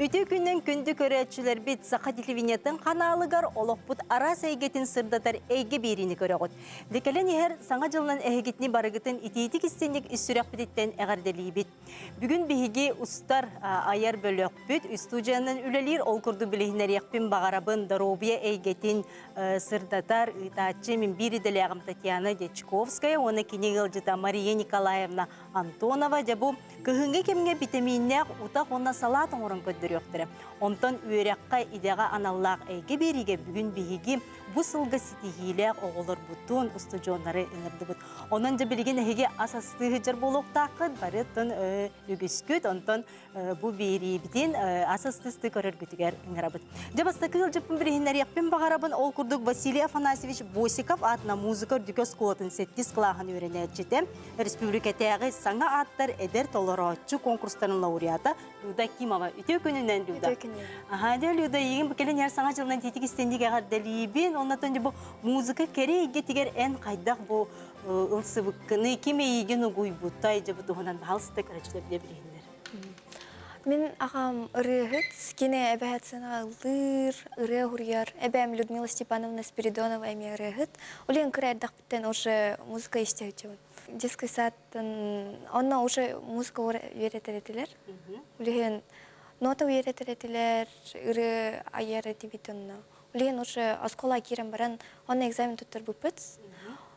Үтүө күнүн күндү көрөөччүлэрбит Саха телевидениетын ханаалыгар олохпут араас эйгэтин сырдатар эйгэ биэриини көрөҕүт. Декэлэн иһэр Саҥа дьылынан эһигитини барыгытын итиитик истинник ис сүрэхпититтэн эҕэрдэлиибит. Бүгүн биһиги устар айар бөлөхпүт устудьуоннан үлэлиир ол курдук билиһиннэриэхпин баҕарабын доруобуйа эйгэтин сырдатар ыытааччы мин биир идэлээҕим Татьяна Дьячковская уонна кини ыалдьыта Мария Николаевна Антонова дьэ бу кыһыҥҥы кэмҥэ битэмииннээх утах уонна салаат оҥорон көрдөрүөхтэрэ. Онтон үөрэххэ, идэҕэ аналлаах эйгэ биэриигэ бүгүн биһиги бу сылга ситиһиилээх оҕолорбутун, устудьуоннары ыҥырдыбыт. Онон дьэ билигин эһиги ас астыы сылдьар буолуохтааххыт, барыттан үгүскүт, онтон бу биэриибитин ас астыы көрөргүтүгэр ыҥырабыт. Дьэ бастакы ыалдьыппын билиһиннэриэхпин баҕарабын, ол курдук Василий Афанасьевич Босиков аатынан музыка үрдүкү оскуолатын сэттис кылааһын үөрэнээччитэ, республикатааҕы саҥа ааттар эдэр толорооччу конкурстарын лауреата Люда Акимова. Үтүө күнүнэн, Люда. Үтүө күнүнэн. Аха, дьэ, Люда, эйигин бу кэлин иһэр саҥа дьылынан тиитик истинник эҕэрдэлиибин. Оннотон бу музыка кэрэ эйгэтигэр эн хайдах бу ылсыбыккыный, ким эйигин угуйбутай, дьэ бу туһунан баһалыста көрөччүлэр билэ билиһиннэр. Мин аҕам ырыаһыт, кини эбэһэт сыанаҕа ыллыыр, ырыа уһуруйар. Эбээм Людмила Степановна Спиридонова эмиэ ырыаһыт. Улин кыра эрдэхпиттэн уже музыка истээччибин. Детский садтан онно уже музыка үөрэтэр этилэр. Улиһин нота үөрэтэр этилэр, ырыа айар этибит онно. Улиһин уже оскуола киирэн баран онно экзамен туттарбыппыт.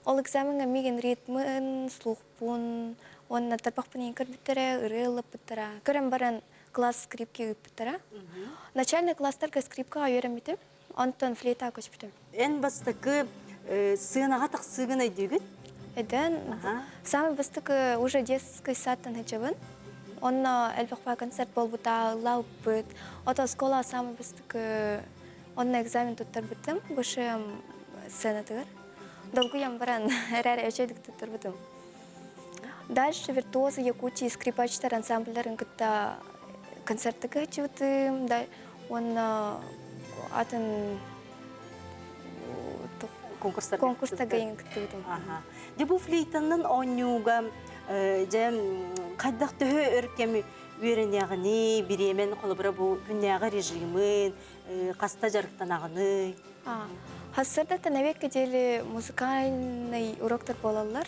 Ол экзамеҥҥа миигин ритмын, слухпун уонна тарбахпын иһин көрбүттэрэ, ырыа ыллаппыттара. Көрөн баран класс скрипки ыыппыттара. Начальный класстарга скрипкаҕа үөрэммитим. Онтон флейтаҕа көспүтүм. Эн бастакы сыанаҕа тахсыыгын өйдүүгүн? Өйдөөн. Самый бастакы уже детский садтан сылдьабын. Онно элбэх концерт буолбута, ыллаабыппыт. Ото оскуола самый бастакы онно экзамен туттарбытым БШМ сценатыгар. Долгуйан баран эрээр үчүгүйдүк туттарбытым. Дальше виртуозы Якутии скрипачтар ансамбльларын кытта концертыга сылдьыбытым. Уонна атын конкурстарга конкурстарга кыттыбытым. Дьэ бу флейтаннан оонньууга дьэ хайдах төһө өр кэм үөрэниэҕиний, бириэмэн холобура бу күннээҕи режимин, хаста дьарыктанаҕыный? Сарсыардаттан эбиэккэ диэри музыкальный уроктар буолаллар.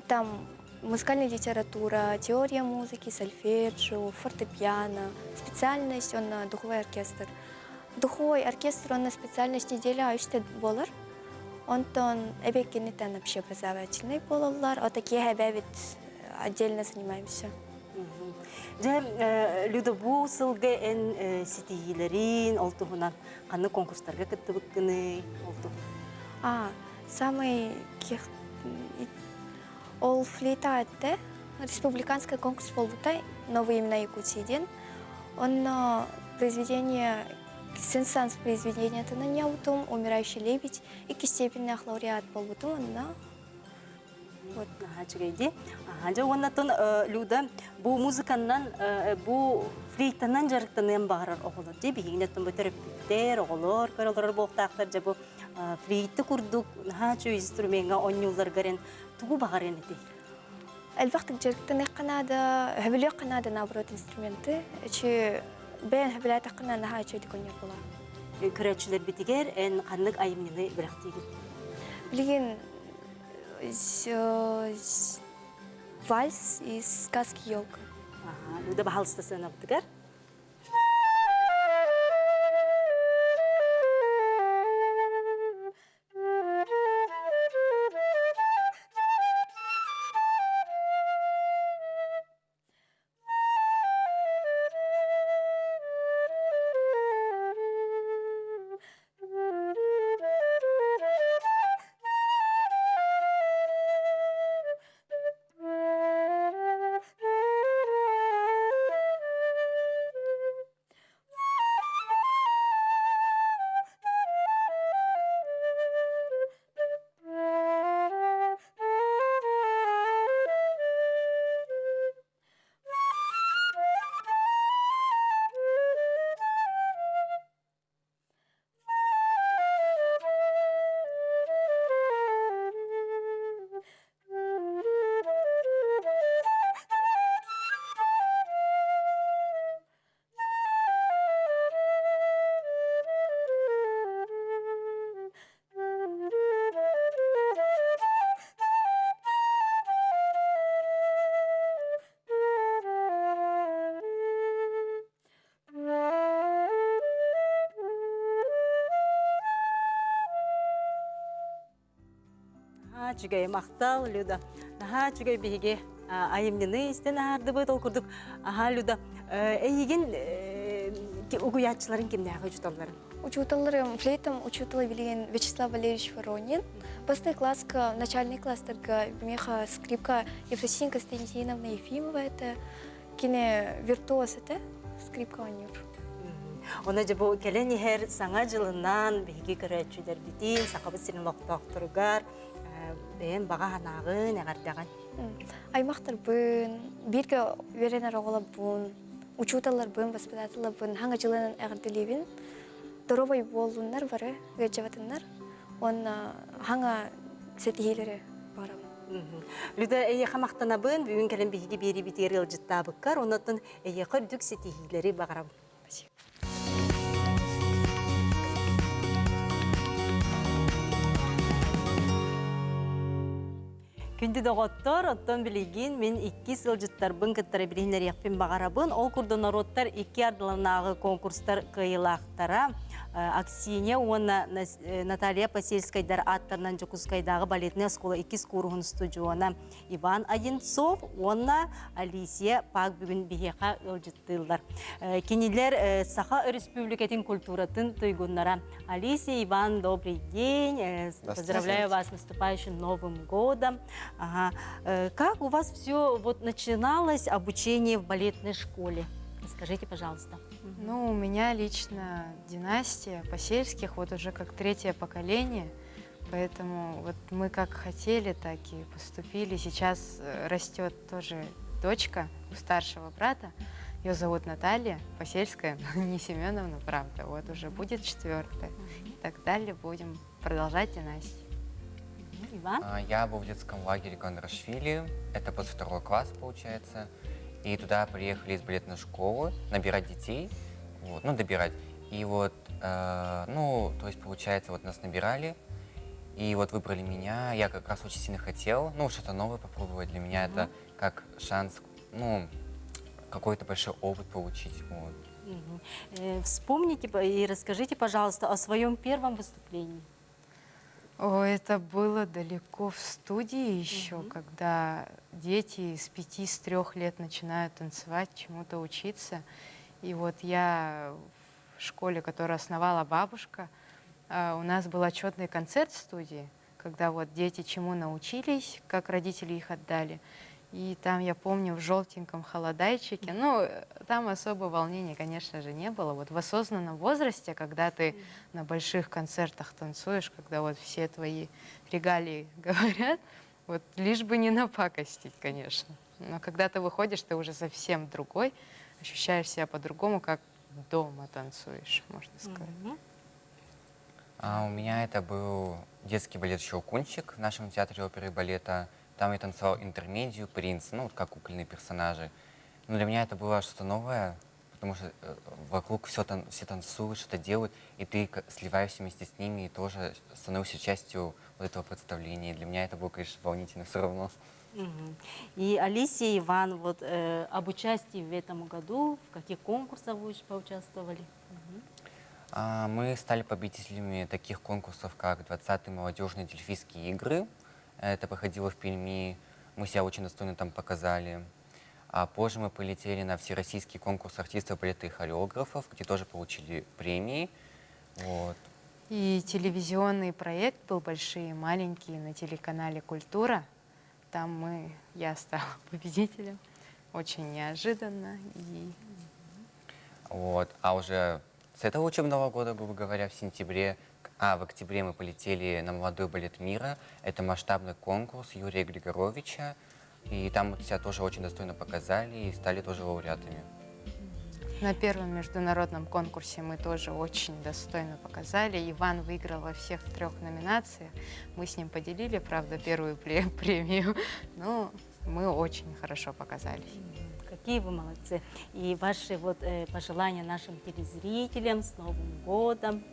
Там музыкальная литература, теория музыки, сольфеджио, фортепиано, специальность, он духовой оркестр. Духовой оркестр он специальность неделя үстэ буолар. Онтон эбиэккинитэн общеобразовательный буолаллар. О такие эбэбит отдельно занимаемся. Дьэ, Люда, бу сылга эн ситиһиилэрин, ол туһунан ханнык конкурстарга кыттыбыккыный, ол туһунан? А, самый Ол флейта этте республиканский конкурс буолбута «Новые имена Якутии» диэн. Онно произведение Сен-Санс произведениетынан ньаутум «Умирающий лебедь» икки степеннээх лауреат буолбутум онно. Вот. Аха, үчүгэй Аха, дьэ уоннаттан Люда бу музыканнан бу флейтанан дьарыктаныан баҕарар оҕолор дьэ биһигинеттэн бу төрөппүттэр оҕолор көрө олорор буолуохтаахтар дьэ бу флейта курдук наһаа үчүгэй инструмеҥҥа оонньуулларгар эн тугу баҕарыан этэй? Элбэхтик дьарыктаныахха наада, сөбүлүөххэ наада наоборот инструменты. Үчү бэйэн сөбүлээтэххинэ наһаа үчүгэйдик оонньуур буолаҕын. Көрөөччүлэрбитигэр эн ханнык айымньыны бэлэхтиигин? Билигин вальс из сказки елка. Ага, Люда баһалыста сыанабытыгар. Наһаа үчүгэй махтал, Люда. Наһаа үчүгэй биһиги айымньыны истэн аһардыбыт. Ол курдук, аһаа, Люда, эйигин угуйааччыларын кимнээҕи учууталларын? Учууталларым флейтам учуутала билигин Вячеслав Валерьевич Воронин. Бастакы класска, начальный класстарга меха скрипка Ефросинья Константиновна Ефимова это кини виртуоз это скрипка оонньуур. Онно дьэ бу кэлэн иһэр Саҥа дьылынан биһиги көрөөччүлэрбитин, Сахабыт сирин олохтоохторугар бэйэм баҕа санааҕын, эҕэрдэҕин. Аймахтарбын, бииргэ үөрэнэр оҕолорбун, учууталларбын, воспитателларбын хаҥа дьылынан эҕэрдэлиибин. Доруобай буоллуннар бары, ыалдьыбатыннар. Уонна хаҥа ситиһиилэри баҕарабын. Люда, эйиэхэ махтанабын. Бүгүн кэлэн биһиги биэриибитигэр ыалдьыттаабыккар, оннуттан эйиэхэ үрдүк ситиһиилэри баҕарабын. Спасибо. Күндү доҕоттор, оттон билигин мин икки сылдьыттарбын кыттара билиһиннэриэхпин баҕарабын. Ол курдук норуоттар икки ардыларынааҕы конкурстар кыайыылаахтара Аксинья уонна Наталья Посельскайдар ааттарынан Дьокуускайдааҕы балетнай оскуола иккис кууруһун устудьуона Иван Одинцов уонна Алисия Пак бүгүн биһиэхэ ыалдьыттыыллар. Кинилэр Саха Өрөспүүбүлүкэтин культуратын туйгуннара. Алисия, Иван, добрый день. Поздравляю вас с наступающим Новым годом. Ага. Как у вас все вот начиналось обучение в балетной школе? Скажите, пожалуйста. Ну, у меня лично династия Посельских, вот уже как третье поколение – поэтому вот мы как хотели, так и поступили. Сейчас э, растет тоже дочка у старшего брата. Ее зовут Наталья Посельская, не Семеновна, правда. Вот уже будет четвертая. И так далее будем продолжать династию. Иван? А, я был в детском лагере Кондрашвили. Это после второй класс, получается. И туда приехали из балетной школы набирать детей. Вот, ну, добирать. И вот, э, ну, то есть, получается, вот нас набирали, и вот выбрали меня. Я как раз очень сильно хотел, ну, что-то новое попробовать. Для меня это как шанс, ну, какой-то большой опыт получить. Вот. Вспомните и расскажите, пожалуйста, о своем первом выступлении. О, это было далеко в студии еще, угу. когда дети с пяти, с трех лет начинают танцевать, чему-то учиться. И вот я в школе, которую основала бабушка, а, у нас был отчетный концерт в студии, когда вот дети чему научились, как родители их отдали. И там, я помню, в желтеньком холодайчике, ну, там особо волнения, конечно же, не было. Вот в осознанном возрасте, когда ты на больших концертах танцуешь, когда вот все твои регалии говорят, вот лишь бы не напакостить, конечно. Но когда ты выходишь, ты уже совсем другой, ощущаешь себя по-другому, как дома танцуешь, можно сказать. Mm-hmm. А у меня это был детский балет «Щелкунчик» в нашем театре оперы и балета. Там я танцевал интермедию, принц, ну, вот как кукольные персонажи. Но для меня это было что-то новое, потому что э, вокруг все, тан все танцуют, что-то делают, и ты сливаешься вместе с ними и тоже становишься частью вот этого представления. И для меня это было, конечно, волнительно все равно. И Алисия, Иван, вот э, об участии в этом году, в каких конкурсах вы поучаствовали? Угу. А, мы стали победителями таких конкурсов, как 20-й молодежные дельфийские игры. Это проходило в Перми. Мы себя очень достойно там показали. А позже мы полетели на всероссийский конкурс артистов, балета и хореографов, где тоже получили премии. Вот. И телевизионный проект был «Большие и маленькие» на телеканале «Культура». Там мы, я стала победителем. Очень неожиданно. И... Вот. А уже с этого учебного года, грубо говоря, в сентябре, а, в октябре мы полетели на «Молодой балет мира». Это масштабный конкурс Юрия Григоровича. И там вот себя тоже очень достойно показали и стали тоже лауреатами. На первом международном конкурсе мы тоже очень достойно показали. Иван выиграл во всех трех номинациях. Мы с ним поделили, правда, первую премию, но мы очень хорошо показались. Какие вы молодцы. И ваши вот э, пожелания нашим телезрителям с Новым годом.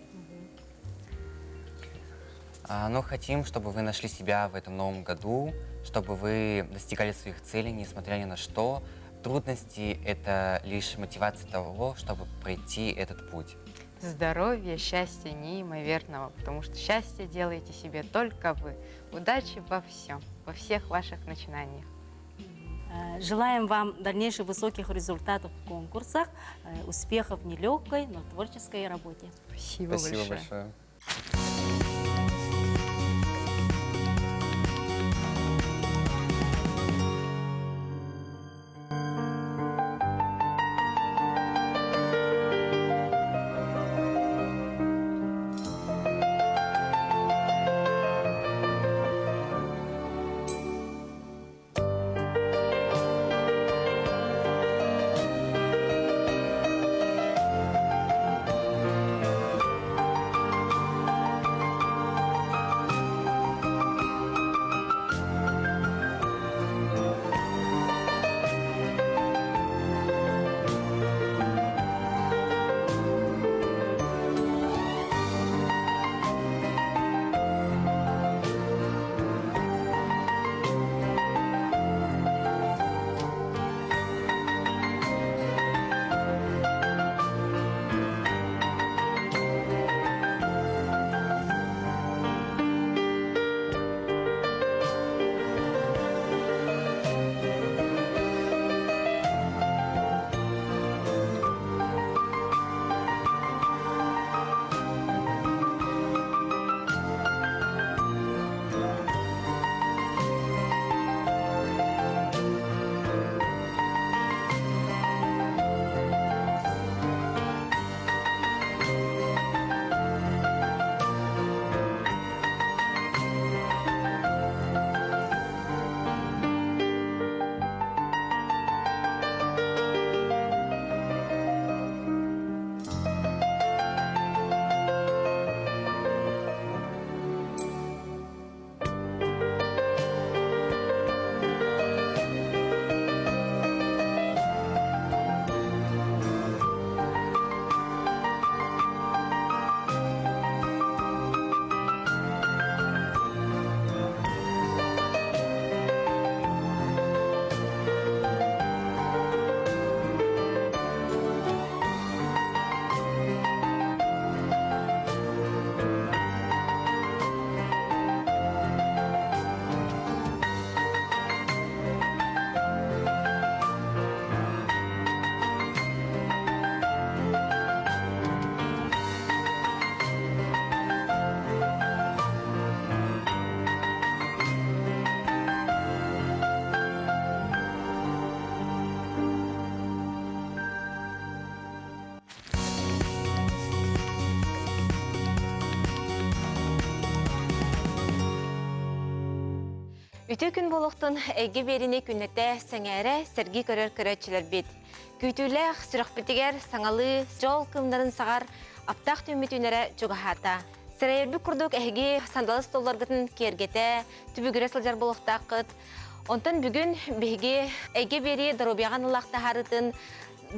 А, ну, хотим, чтобы вы нашли себя в этом новом году, чтобы вы достигали своих целей, несмотря ни на что. Трудности – это лишь мотивация того, чтобы пройти этот путь. Здоровья, счастья неимоверного, потому что счастье делаете себе только вы. Удачи во всем, во всех ваших начинаниях. Э, желаем вам дальнейших высоких результатов в конкурсах, э, успехов в нелегкой, но творческой работе. Спасибо, Спасибо большое. большое. Үтүө күн буолуохтун эйгэ биэриини күннэтэ сэҥээрэ, сэргии көрөр көрөөччүлэрбит. Күүтүүлээх сүрэхпитигэр саҥалыы дьол кыымнарын саҕар аптаах түүммүт үүнэрэ чугаһаата. Сэрэйэрбит курдук эһиги сандалы столларгытын киэргэтэ, түбүгүрэ сылдьар буолуохтааххыт. Онтон бүгүн биһиги эйгэ биэрии доруобуйаҕа аналлаах таһаарыытын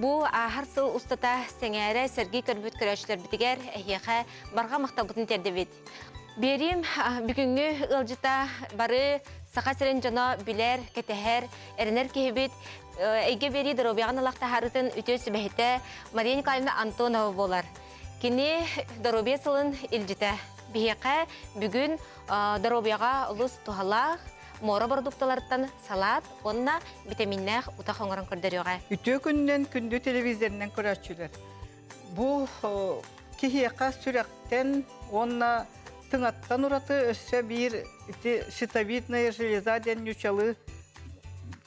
бу ааһар сыл устата сэҥээрэ, сэргии көрбүт көрөөччүлэрбитигэр эһиэхэ барҕа махталбытын тиэрдэбит. Биэриим бүгүҥҥү ыалдьыта бары Саха сирин дьоно билэр, кэтэһэр, эрэнэр киһибит эйгэ биэрии доруобуйаҕын ылах таһаарыытын үтүө сүбэһитэ Мария Николаевна Антонова буолар. Кини доруобуйа сылын илдьитэ. Биһиэхэ бүгүн доруобуйаҕа олус туһалаах муора бородуукталарыттан салаат уонна битэмииннээх утах оҥорон көрдөрүөҕэ. Үтүө күнүнэн күндү телевизорынан көрөөччүлэр. Бу киһиэхэ сүрэхтэн уонна тыҥаттан ураты өссө биир ити щитовидная железа диэн ньучалы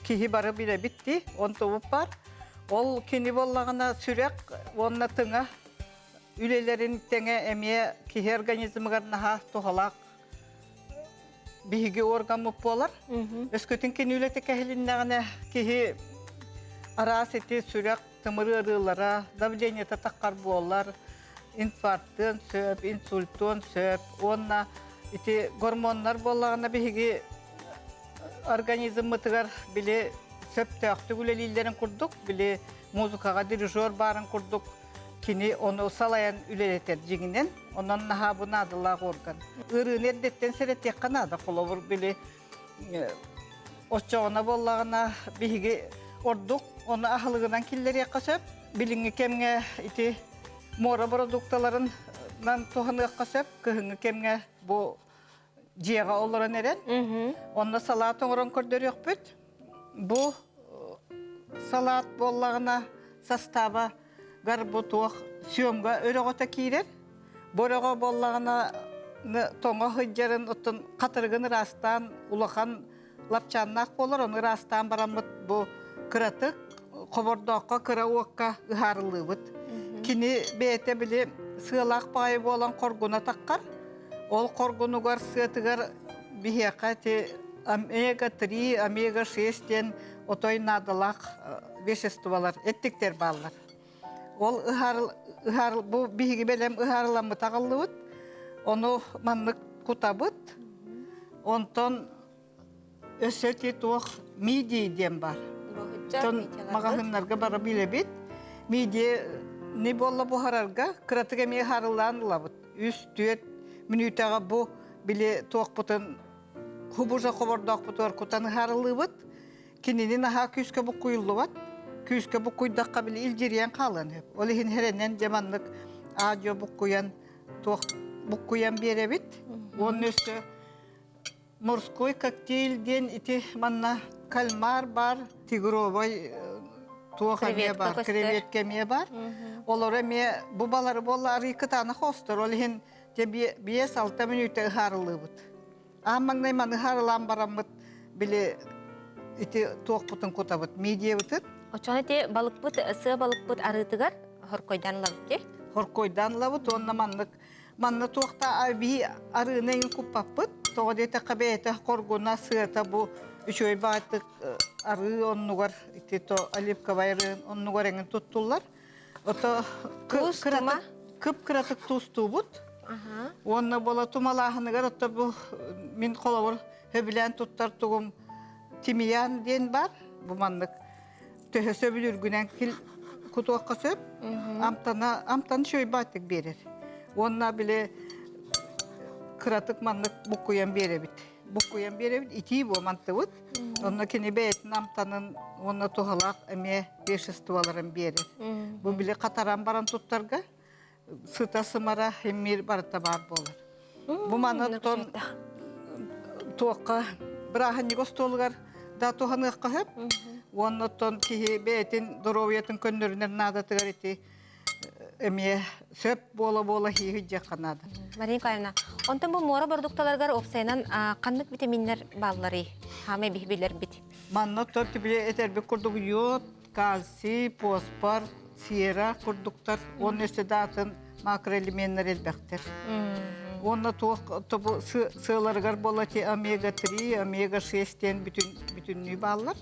киһи бары билэбит дии, онтубут бар. Ол кини буоллаҕына сүрэх уонна тыҥа үлэлэрин тэҥэ эмиэ киһи организмыгар наһаа туһалаах биһиги органмыт буолар. Өскөтүн кини үлэтэ кэһилиннэҕинэ киһи араас ити сүрэх тымыр ыарыылара, давлениета таххар буолар, инфарктыан сөп, инсультуон сөп уонна ити гормоннар буоллаҕына биһиги организммытыгар били сөптөөхтүк үлэлииллэрин курдук, били музыкаҕа дирижер баарын курдук кини ону салайан үлэлэтэр дьиҥинэн, онон наһаа бу наадалаах орган. Ыарыыны эрдэттэн сэрэтиэххэ наада, холобур били Оччоҕуна буоллаҕына биһиги ордук ону аһылыгынан киллэриэххэ сөп. Билиҥҥи кэмҥэ ити Муора бородуукталарынан туһаныахха сөп. Кыһыҥҥы кэмҥэ бу дьиэҕэ олорон эрэн. Онно салаат оҥорон көрдөрүөхпүт. Бу салаат буоллаҕына састааба гарбутуох съемга өрөҕөтө киирэр. Бу өрөҕө буоллаҕына тоҥо сылдьарын оттон хатырыгын ыраастаан улахан лапчааннаах буолар, ону ыраастаан бараммыт бу кыратык хобордооххо кыра уокка ыһаарылыыбыт. Кини бэйэтэ били сыалаах баҕайы буолан хоргуна таххар. Ол хоргунугар сыатыгар биһиэхэ ити омега-3, омега-6 диэн отой наадалаах веществолар, эттиктэр бааллар. Ол ыһаарыл, ыһаарыл, бу биһиги бэлэм ыһаарыламмыт аҕаллыбыт. Ону маннык кутабыт. Онтон өссө ити туох мидии диэн бар. Тон маҕаһыыннарга бара билэбит. Мидии не буолла буһарарга кыратык эмиэ ыһаарылаан ылабыт. Үс, түөрт мүнүүтэҕэ бу били туохпутун хубужа хобордоохпутугар кутан ыһаарылыыбыт. Кинини наһаа күүскэ буккуйуллубат. Күүскэ буккуйдахха били илдьирийэн хаалыан сөп. Ол иһин хэрэнэн дьэ маннык аадьо буккуйан туох буккуйан биэрэбит. Уонна өссө морской коктейль диэн ити манна кальмар бар, тигровай туох эмиэ бар, креветка эмиэ бар. Олор эмиэ бу балары буолла арыы кытаанах остор. Ол иһин дьэ 5-6 мүнүүтэ ыһаарылыыбыт. Аан маҥнай маны ыһаарылаан бараммыт били ити туохпутун кутабыт, мидиябытын. Оччоҕуна ити балыкпыт, сыа балыкпыт арыытыгар хоркойдаан ылабыт дии? Хоркойдаан ылабыт уонна маннык манна туохта биһи арыыны эҥин куппаппыт. Тоҕо диэтэххэ бэйэтэ хоргуна, сыата бу үчүгэй баҕайытык арыы оннугар ити то оливковай арыы оннугар эҥин туттуллар. Ото Туус, тума? кып-кыратык туустуубут. Уонна буола тумалааһыныгар ото бу мин холобур сөбүлээн туттар тугум тимьян диэн бар. Бу маннык төһө сөбүлүүргүнэн кутуохха сөп. Амтана амтан шөйбааттык биэрэр. Уонна били кыратык маннык буккуйан биэрэбит. Буккуйан биэрэбит итии буо мантыбыт. Онно кини бэйэтин амтанын уонна туһалаах эмиэ веществоларын биэрэр. Бу били хатаран баран туттарга сыта-сымара химмир барыта баар буолар. Бу маны оттон туохха бырааһынньык остуолугар да туһаныахха сөп. Уонна оттон киһи бэйэтин доруобуйатын көннөрүнэр наадатыгар ити эмиэ сөп буола-буола хииһи наада. Мария Николаевна, онтон бу муора бородукталарыгар уопсайынан ханнык витаминнэр баалларый? Хаамай биһи билэрбит. Манна төрт били этэрбит курдук йод, кальций, фосфор, сера курдуктар уонна өссө да атын макроэлеменнэр элбэхтэр. Уонна туох тобу сыаларыгар буола ти омега-3, омега-6 диэн бүтүн бүтүннүү бааллар.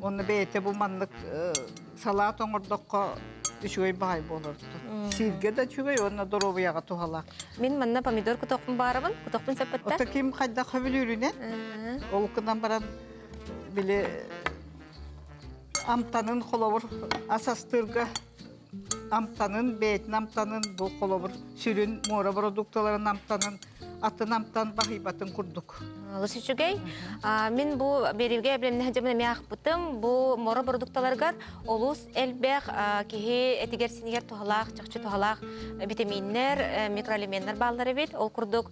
Уонна бэйэтэ бу маннык салаат оҥордоххо үчүгэй баҕай буолар. Сииргэ да үчүгэй уонна доруобуйаҕа туһалаах. Мин манна помидор кутуохпун баарабын, кутуохпун сөппөттө. Ото ким хайдах хөбүлүүрүнэн ол гынан баран били амтанын холобур ас астыырга амтанын, бэйэтин амтанын, бу холобур сүрүн муора бородуукталарын амтанын атын амтан баһыйбатын курдук. Олус үчүгэй. Мин бу биэриигэ эбилэмнэ сылдьабын эмиэ аахпытым. Бу муора бородуукталарыгар олус элбэх киһи этигэр-синигэр туһалаах, чахчы туһалаах витаминнэр, микроэлеменнэр бааллар эбит. Ол курдук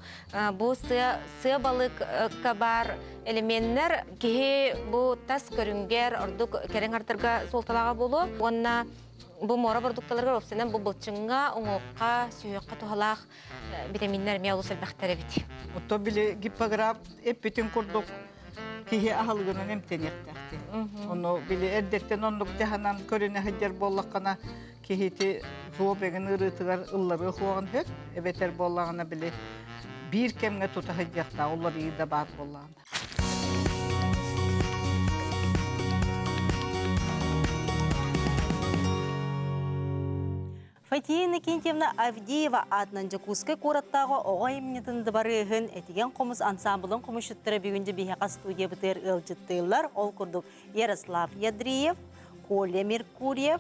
бу сыа, сыа балыкка баар элеменнэр киһи бу тас көрүҥгэр ордук кэрэҥ артарга суолталааҕа буолуо. Уонна бу муора бородуукталарыгар уопсайынан бу былчыҥҥа, уҥуохха, сүһүөххэ туһалаах витаминнэр эмиэ олус элбэхтэр эбит. Оттон били гиппограф эппитин курдук киһи аһылыгынан эмтэниэхтээх Ону били эрдэттэн оннук дьаһанан көрүнэ сылдьар буоллаххына киһити зоб эгин ыарыытыгар ылларыа суоҕун сөп эбэтэр буоллаҕына били биир кэмҥэ тута сылдьыахтаах уларыйыы да баар буоллаҕына. Фатия Иннокентьевна Авдеева аатынан Дьокуускай куораттааҕы оҕо айымньытын дыбарыаһын Этигэн хомус ансаамбылын хомусчуттара бүгүн дьэ биһиэхэ студиябытыгар ыалдьыттыыллар. Ол курдук Ярослав Ядреев, Коля Меркурьев,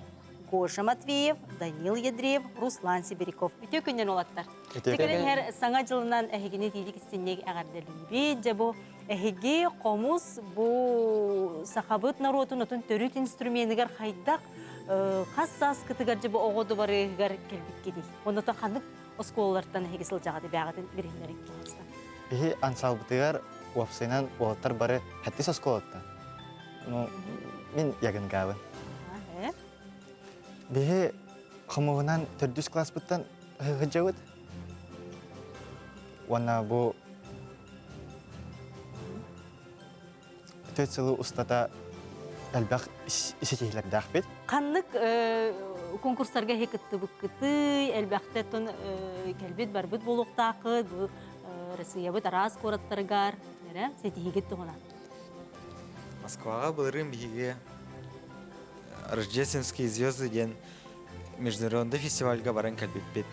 Гоша Матвеев, Данил Ядреев, Руслан Сибиряков. Үтүө күннэн уолаттар. Кэлэн иһэр Саҥа дьылынан эһигини тиийдик истинник эҕэрдэлиибит. Дьэ бу эһиги хомус бу сахабыт норуотун отун төрүт инструменыгар хайдах. хас сааскытыгар дьэ бу оҕо дыбарыаһыгар кэлбиккитий? Онно ханнык оскуолалартан эһиги сылдьаҕыт бэҕэтин билиһиннэрин киһиэхэ. Биһи ансаалбытыгар уопсайынан уолаттар бары хэттис оскуолаттан. Ну, мин ягынгаабын. Биһи хомуһунан төрдүс класспыттан сылдьабыт. Уонна бу Төрт сылы устата элбэх ситиһиилэрдээхпит. Ханнык конкурстарга эһи кыттыбыккытый, элбэхтэ тон кэлбит барбыт буолуохтааххыт, бу Россиябыт араас куораттарыгар эрэ ситиһиигит туһунан. Москваҕа былырыын биһиги Рождественские звезды диэн международный фестивальга баран кэлбиппит.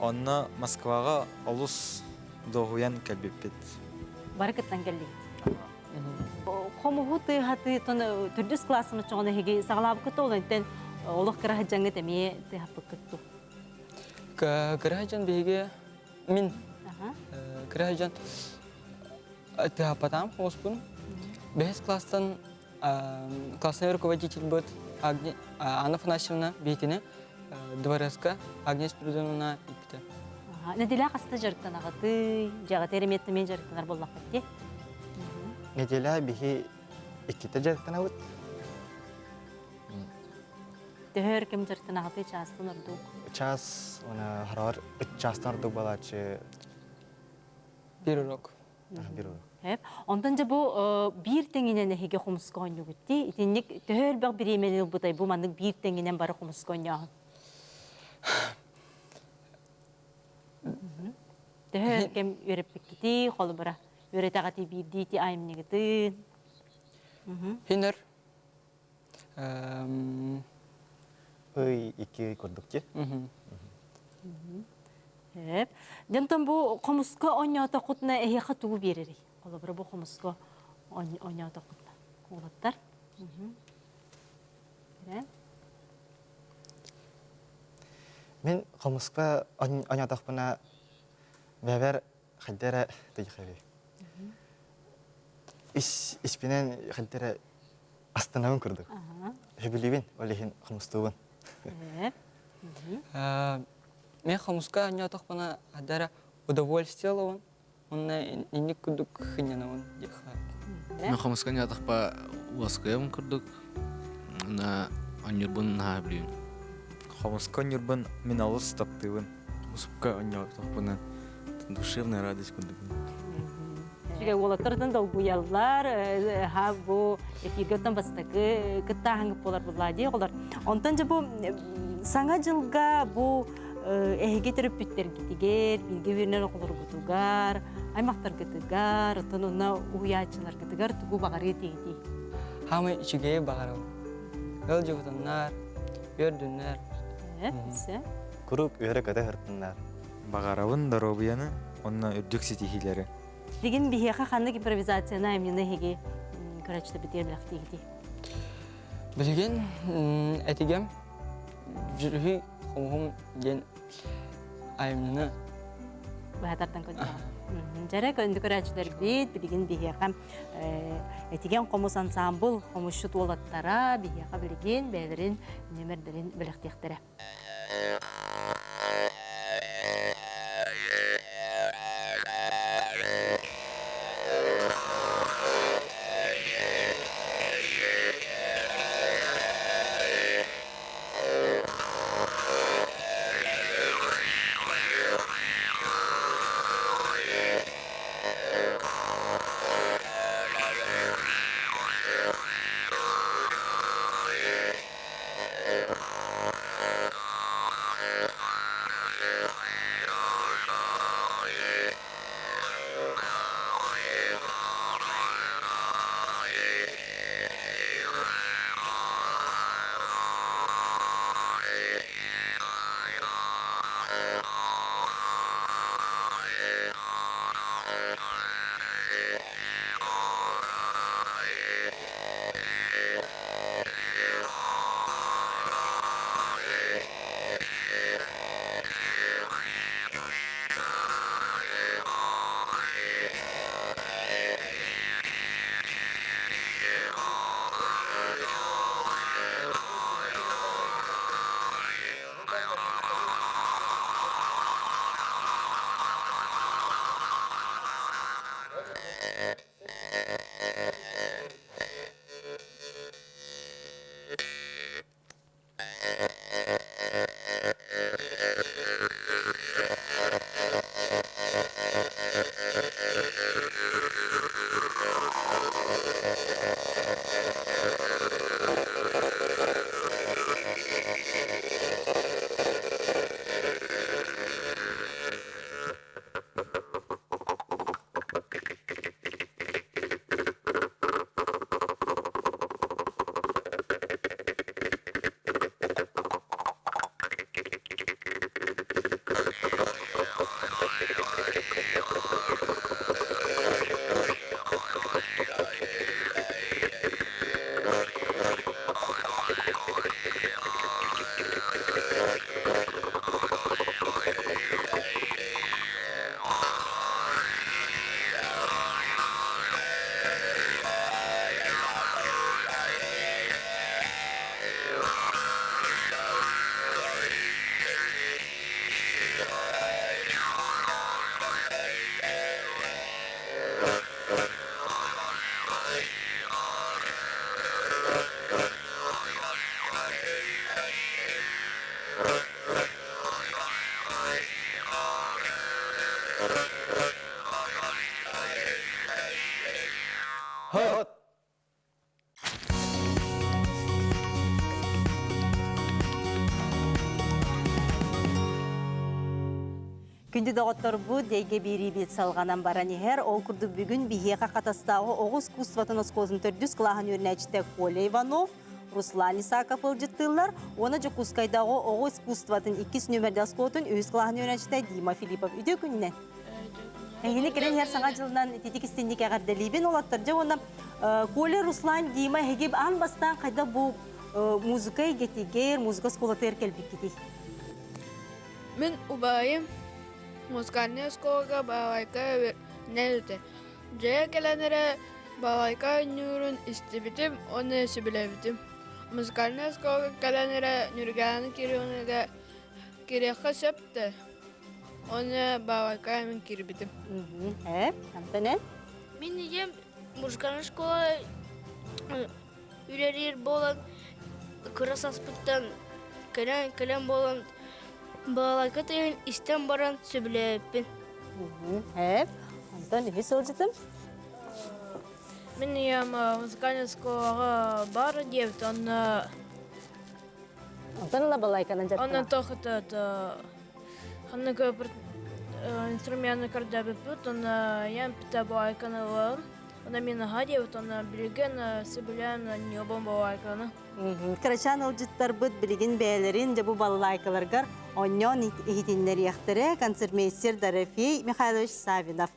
Онно Москваҕа олус дуоһуйан кэлбиппит. Бары кыттан кэллигит. Хомуһу тыаһатыытын төрдүс классым оччоҕуна эһиги саҕалаабыккыт ол энтэн олох кыра сылдьаҥҥыт эмиэ тыаһаппыккыт дуу? Кыра сылдьан биһиги мин кыра сылдьан тыаһаппатаҕым хомуспун. Бэһис класстан классный руководительбыт Анна Афанасьевна биһитини дворецка Агния Спиридоновна ииппитэ. Нэдиэлэ хаста дьарыктанаҕытый? Дьиэҕитигэр эмиэ эмиэ дьарыктанар буоллаххыт дии? Нэдиэлэ биһи иккитэ дьарыктанабыт. Төһө өр кэм дьарыктанаҕытый чаастан ордук? Час, уонна хараҕар үч чаастан ордук буолааччы. Биир урок. Биир урок. Онтон дьэ бу биир тэҥинэн эһиги хомуска оонньуугут дии. Итинник төһө элбэх бириэмэни ылбытай бу маннык биир тэҥинэн бары хомуска оонньооһун? Төһө кэм үөрэппиккитий, холобура, үөрэтэҕитий биирдии айымньыгытын? Хинер. Ый икки курдук дии. Эп. Дьонтон бу хомуска оонньоотоххутуна эһиэхэ тугу биэрэрий? Холобура бу хомуска оонньоотоххутуна. Уолаттар. Мин хомуска оонньоотохпуна бэбэр хайда эрэ тыйхаби. Ис испинэн хайда эрэ астынабын курдук. Сөбүлүүбүн, ол иһин хомустуубун. Мен хомуска оонньоотохпуна хайда эрэ удовольствие ылабын уонна инник курдук хынньанабын диэххэ. Мен хомуска оонньоотохпо уоскуйабын курдук уонна оонньуурбун наһаа сөбүлүүбүн. Хомуска оонньуурбун мин олус таптыыбын. Хомуска оонньоотохпуна душевная радость курдук. Үчүгэй уолаттардан долгуйаллар, ха бу эфиргаттан бастакы кыттааһыҥҥыт буолар буллаа дии оҕолор. Онтон дьэ бу саҥа дьылга бу эһиги төрөппүттэргитигэр, бииргэ үөрэнэр оҕолоргутугар, аймахтаргытыгар, оттон онно уһуйааччыларгытыгар тугу баҕарыы этигитий? Хаамай үчүгэйи баҕарабын. Ыалдьыбытыннар, үөрдүннэр. Куруук үөрэ-көтө сыртыннар. Баҕарабын доруобуйаны уонна үрдүк ситиһиилэри. Билигин биһиэхэ ханнык импровизацияны айымньыны эһиги көрөөччүтэ битиэр билэхтиигитий? Билигин этигем Дьүрүһүй хомуһум диэн айымньыны быһа тардан көрдөҕүм. Дьэрэ көндү көрөөччүлэрбит билигин биһиэхэ этигэн хомус ансаамбыл хомусчут уолаттара биһиэхэ билигин бэйэлэрин нүөмэрдэрин бэлэхтиэхтэрэ. Хот! Күндү доҕотторбут, эйгэ биэриибит салҕанан баран иһэр. Ол курдук бүгүн биһиэхэ Хатастааҕы оҕо искусствотын оскуолатын төрдүс кылааһын үөрэнээччитэ Коля Иванов, Руслан Исаков ыалдьыттыыллар уонна Дьокуускайдааҕы оҕо искусствотын иккис нүөмэрдээх оскуолатын үһүс кылааһын үөрэнээччитэ Дима Филиппов. Үтүө күнүнэн! Эһигини кэлэн иһэр саҥа дьылынан ититик истинник эҕэрдэлиибин уолаттар. Дьэ уонна Коля, Руслан, Дима эһиги аан бастаан хайдах бу музыка эйгэтигэр, музыка оскуолатыгар кэлбиккитий? Мин убайым музыкальнай оскуолага балалайка үөрэнэр Дьиэ кэлэн эрэ балалайка оонньуурун истибитим уонна сөбүлээбитим. Музыкальнай оскуолага кэлэн эрэ Ньургааны Кирилловнаҕа кириэххэ сөп да, уонна балалайка мин киирбитим. Ээ, Антонен? Мин ийэм музыкальнай школа үлэлиир буолан кыра саспыттан кэлэн кэлэн буолан балалайка тыаһын истэн баран сөбүлээбиппин. Ээ, онтон үһүс сылдьытым. Мин ийэм музыкальнай школаҕа бар диэбит, онно Онтон ыла балалайканан Онно туох это ханнык инструменты көрдөбүппүт, онно ийэм питэ балалайканы ылан Она мин аһа диэбит, онно билигин сөбүлээн ньуобан балалайканы. Кырачаан ылдьыттарбыт билигин бэйэлэрин дьэ бу балалайкаларгар онньоон иһитиннэриэхтэрэ концертмейстер Дорофей Михайлович Савинов.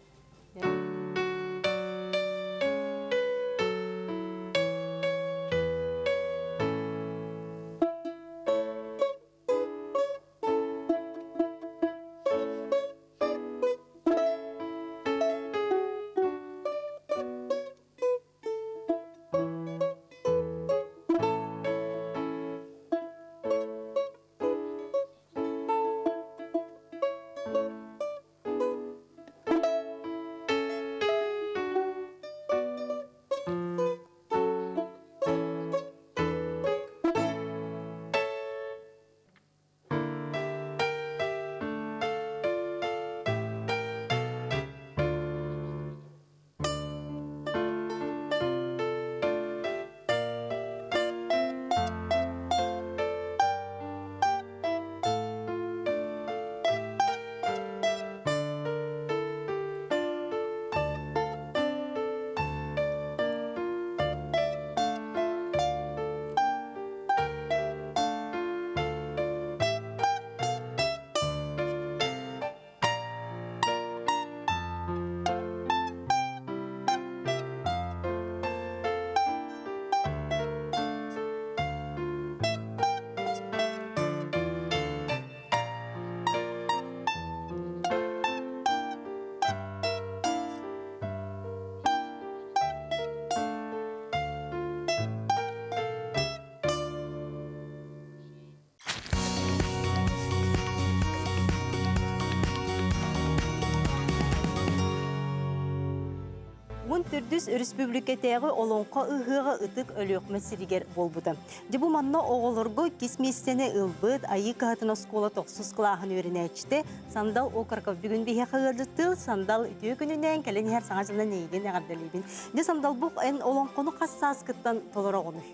Мун төрдүс өрөспүүбүлүкэтээҕи Олоҥхо ыһыаҕа Ытык Өлүөхүмэ сиригэр буолбута. Дьэ бу манна оҕолорго иккис миэстэни ылбыт Айыы кыһатын оскуола тохсус кылааһын үөрэнээччитэ Сандал Окороков бүгүн биһиэхэ ыалдьыттыыл. Сандал үтүө күнүнэн кэлэн иһэр саҥа дьылынан эйигин эҕэрдэлиибин. Дьэ Сандал бу эн олоҥхону хас сааскыттан толороҕунуй?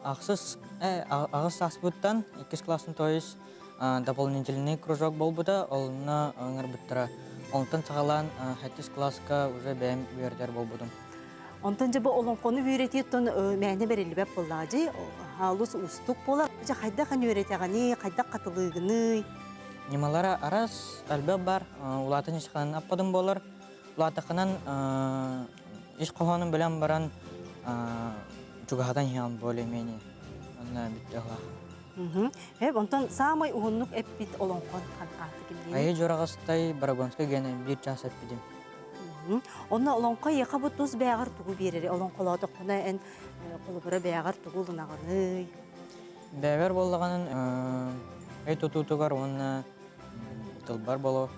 Ахсыс, аҕыс сааспыттан иккис класстан то есть дополнительный кружок буолбута, онно ыҥырбыттара. Онтон саҕалаан сэттис класска уже бэйэм үөрэтэр буолбутум. Онтон дьэ бу олоҥхону үөрэтииттэн мээнэ бэриллибэт буоллаҕа дии. Олус уустук буолар. Дьэ хайдах эн үөрэтэҕиний, хайдах хатылыыгыный? Ньымалара араас элбэх бар. Улаатан исханан аппадым буолар. Улаатаххынан ис хоһоонун билэн баран чугаһатан иһэҕин более-менее. Онно бүттэ ыһлаах. Эп, онтон саамай уһуннук эппит олоҥхон ааты кимниин? Айы Дьураҕастай Барагонскай генэ биир чаас эппитим. Онно олоҥхо эйиэхэ бу тус бэйэҕэр тугу биэрэрий? Олоҥхолоотоххуна эн холобура бэйэҕэр тугу ылынаҕыный? Бэйэбэр буоллаҕынан өй тутуутугар уонна тылбар боло.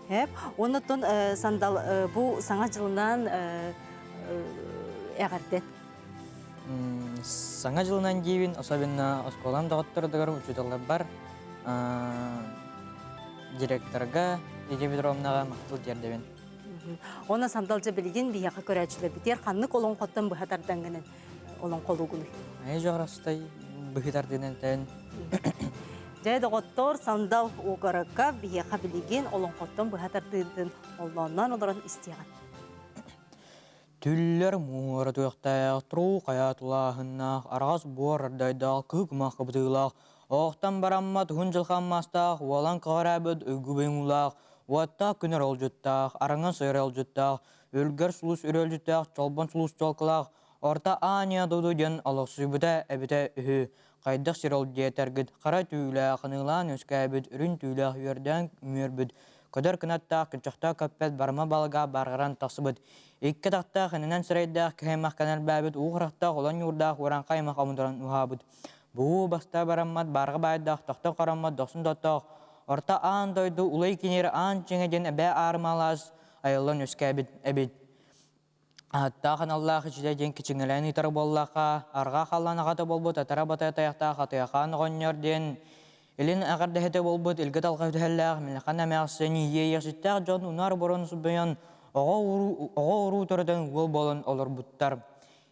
Эп, оннуттан сандал бу саҥа дьылынан эҕэрдэн. Саҥа дьылынан диибин, особенно оскуолам доҕоттордугар учууталларбар, директорга Лидия Петровнаҕа махтал тиэрдэбин. Онно сандалдьа билигин биһиэхэ көрөөччүлэрбитигэр ханнык олоҥхоттон быһа тардангынан олоҥхолуугунуй? Айы жоҕрастай быһы тардынан тэн. Дьэ, доҕоттор, сандал угаракка биһиэхэ билигин олоҥхоттон быһа тардыытын оллоонноон олорон истиэҕин. Түллэр муора туохтаах, туруу хайа тулааһыннаах, араҕас буор ардайдаах, кыһы-кумах кыбытыылаах, оохтон бараммат уһун дьылҕан мастаах, уолан көҕөрөөбүт уйгу быйаҥуулаах, уоттаах күн оролдьуттаах, араҥа сойор ыалдьыттаах, үлгэр сулус үрүөлдьүттээх, чолбон сулус чуолкалаах, орто аанньа дуду диэн олохсуйбута эбитэ үһү. Хайдах сир ол диэтэргит, хара түүлээх, аныылаан үөскээбит, үрүҥ түүлээх үөрдээн үөрбүт, көтөр кынаттаах, күччэхтээх көппөт барыма балыга барҕаран тахсыбыт. Икки атахтаах, иннинэн сирэйдээх киһи аймах кэнэлбээбит, уу харахтаах, улан ньуурдаах ураҥхай аймах омударан уһаабыт. Буу баста бараммат, баарга баайдаах, тохтор хараммат, дохсун доттоох, орто аан дойду улай киниэр аан чиҥэ диэн эбээ аарымалаас айыллан үөскээбит эбит. Ааттаах аналлаах иччитэ диэн кичиҥэлээн ыытар буоллахха, арҕаа халлаан аҕата буолбут атара батыйа тайахтаах Атыйахаан оҕонньор диэн илин эҕэрдэһитэ буолбут илгэ талҕа үтэһэллээх Милхан эмээхсин иэйиэхситтээх дьон унаар борон субуйан оҕо уруу төрөтөн уол буолан олорбуттар.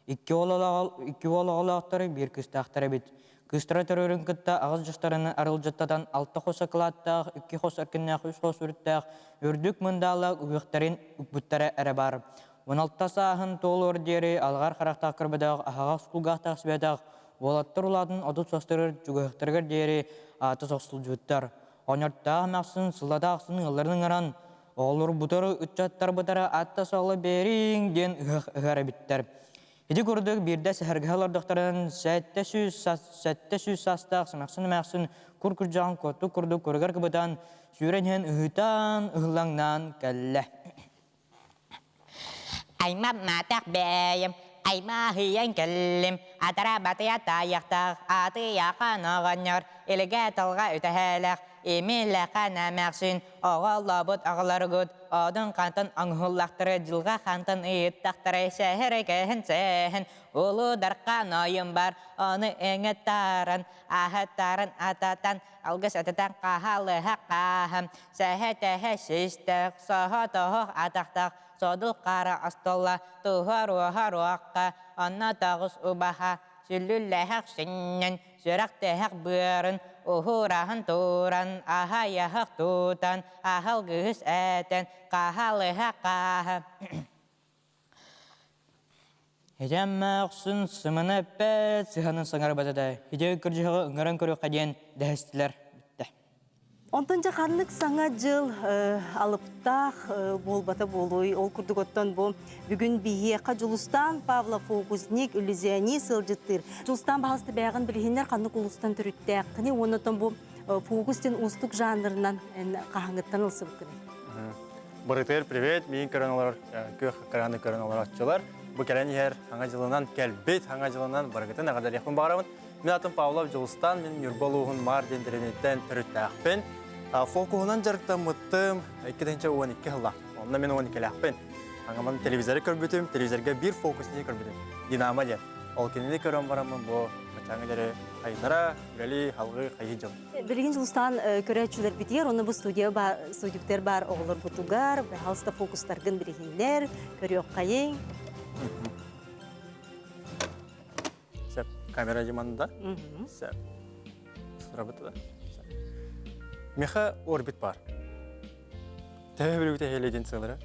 Икки уол оҕолоохтор, биир кыыстаахтар эбит. Кыыстара төрүүрүн кытта аҕыс дьахтарын арылдьыттатан алта хос акылааттаах, икки хос эркиннээх, үс хос үрүттээх үрдүк мындаалаах үһүөхтэрин укпуттара эрэ баар. 16 сааһын туолуор диэри алҕар харахтаах көрбөтөх, аһаҕас кулгаахтаах сибэтэх уолаттар улаатын 30 састарыгар чугаһыахтарыгар диэри аата сохсулдьубуттар. Оонньортоох эмээхсин сыллата ахсын ыалларын ыҥыран, оҕолорбутар ыччаттарбытара атта-суола биэриҥ диэн ыһыах ыһар эбиттэр. Ити курдук биирдэ сэһэргэһэ олордохторун 700 саастаах сымахсын эмээхсин кур күрдьэҕин куоттук курдук куругар кыбытан, сүүрэн иһэн ыһыытаан, ыһыллаҥнаан кэллэ. Аймамматах бэйэм, аймааһыйан кэллим, атара батыйа таайахтаах, атыйахан оҕонньор, илгэ тылга үтэһэлэх, имилэхэн эмээхсин, оҕолообут аҕаларгыт, одун хантан оҥоһуллахтара, дьылҕа хантан ыйыттахтара, сэһэрэ-кэһэн сэһэн, улуу дархан ойум бар, ону эҥэттаран, аһаттаран ататан, алгыс ататан хаһалыһа хааһам, сэһэ-тэһэ систэх, соһо-тоһох атахтах, содул хара остуола, туһа-руоха-руохха, онно тоҕус убаһа, сүлүлэһэх сүнньүн, сүрэхтэһэх быарын, уһураһын туран, аһайаһах тутан, аһалгыһыс этэн, хаһалыһа хааһа. Итэммэхсин сымына эппэт, сыһанын саҥарбата да, ити кырдьыһыгы ыҥыран көрүөххэ диэн дэһэстилэр бүттэ. Онтон дьэ ханнык саҥа дьыл алыптаах буолбата буолуой? Ол курдук оттон бу бүгүн биһиэхэ Дьулустаан Павлов фокусник, иллюзионист сылдьыттыыр. Дьулустаан баһалыста бэйэҕин билиһиннэр ханнык улуустан төрүттээххиний уонна оттон бу фокус диэн уустук жанрынан хаһааҥҥыттан ылсыбыккыный? Барытыгар привет, миин көрөн олорор, күөх экраны көрөн олорооччулар. Бу кэлэн иһэр Саҥа дьылынан кэлбит Саҥа дьылынан барыгытын эҕэрдэлиэхпин баҕарабын. Мин атым Павлов Дьулустан, мин Ньурба улууһун Маар диэн дэриэбинэттэн төрүттээхпин. Фокуһунан дьарыктаммыттым 2012 сылла. Онно мин 12-лээхпин. Аҥаман телевизоры көрбүтүм, телевизорга биир фокус көрбүтүм. Динамо диэн. Ол кинини көрөн бараммын бу баччааҥҥа диэри хайынара, үлэлии, халҕыы, хайыы дьыл. Билигин Дьулустаан көрөөччүлэрбитигэр уонна бу студия баар, студиябытыгар баар оҕолорбутугар баһаалыста фокустаргын билиһиннэр, көрүөххэйиҥ. Сөп. Камера дьыманда. Сөп. Сырабыта. Меха орбит бар. Төһө билигит эһэлидин сылара?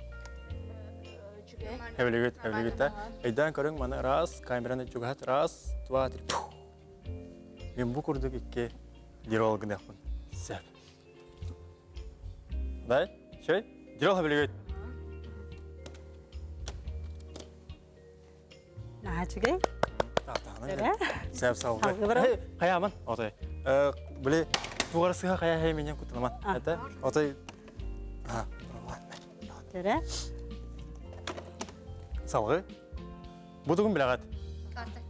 Хэбилигит, хэбилигит да. Өйдөөн көрүҥ маны раз, камераны чугаһат раз, два, три. Мин бу курдук икки дирол гыныахпын сөп. Дай, шөй, дирол хэбилигит. Наһаа үчүгэй. Сөп салгы. Хайаман, отой. Били тугар сыха хая хэй минем кутунаман. Это отой. Төрө. Салгы. Бу тугун билэҕит?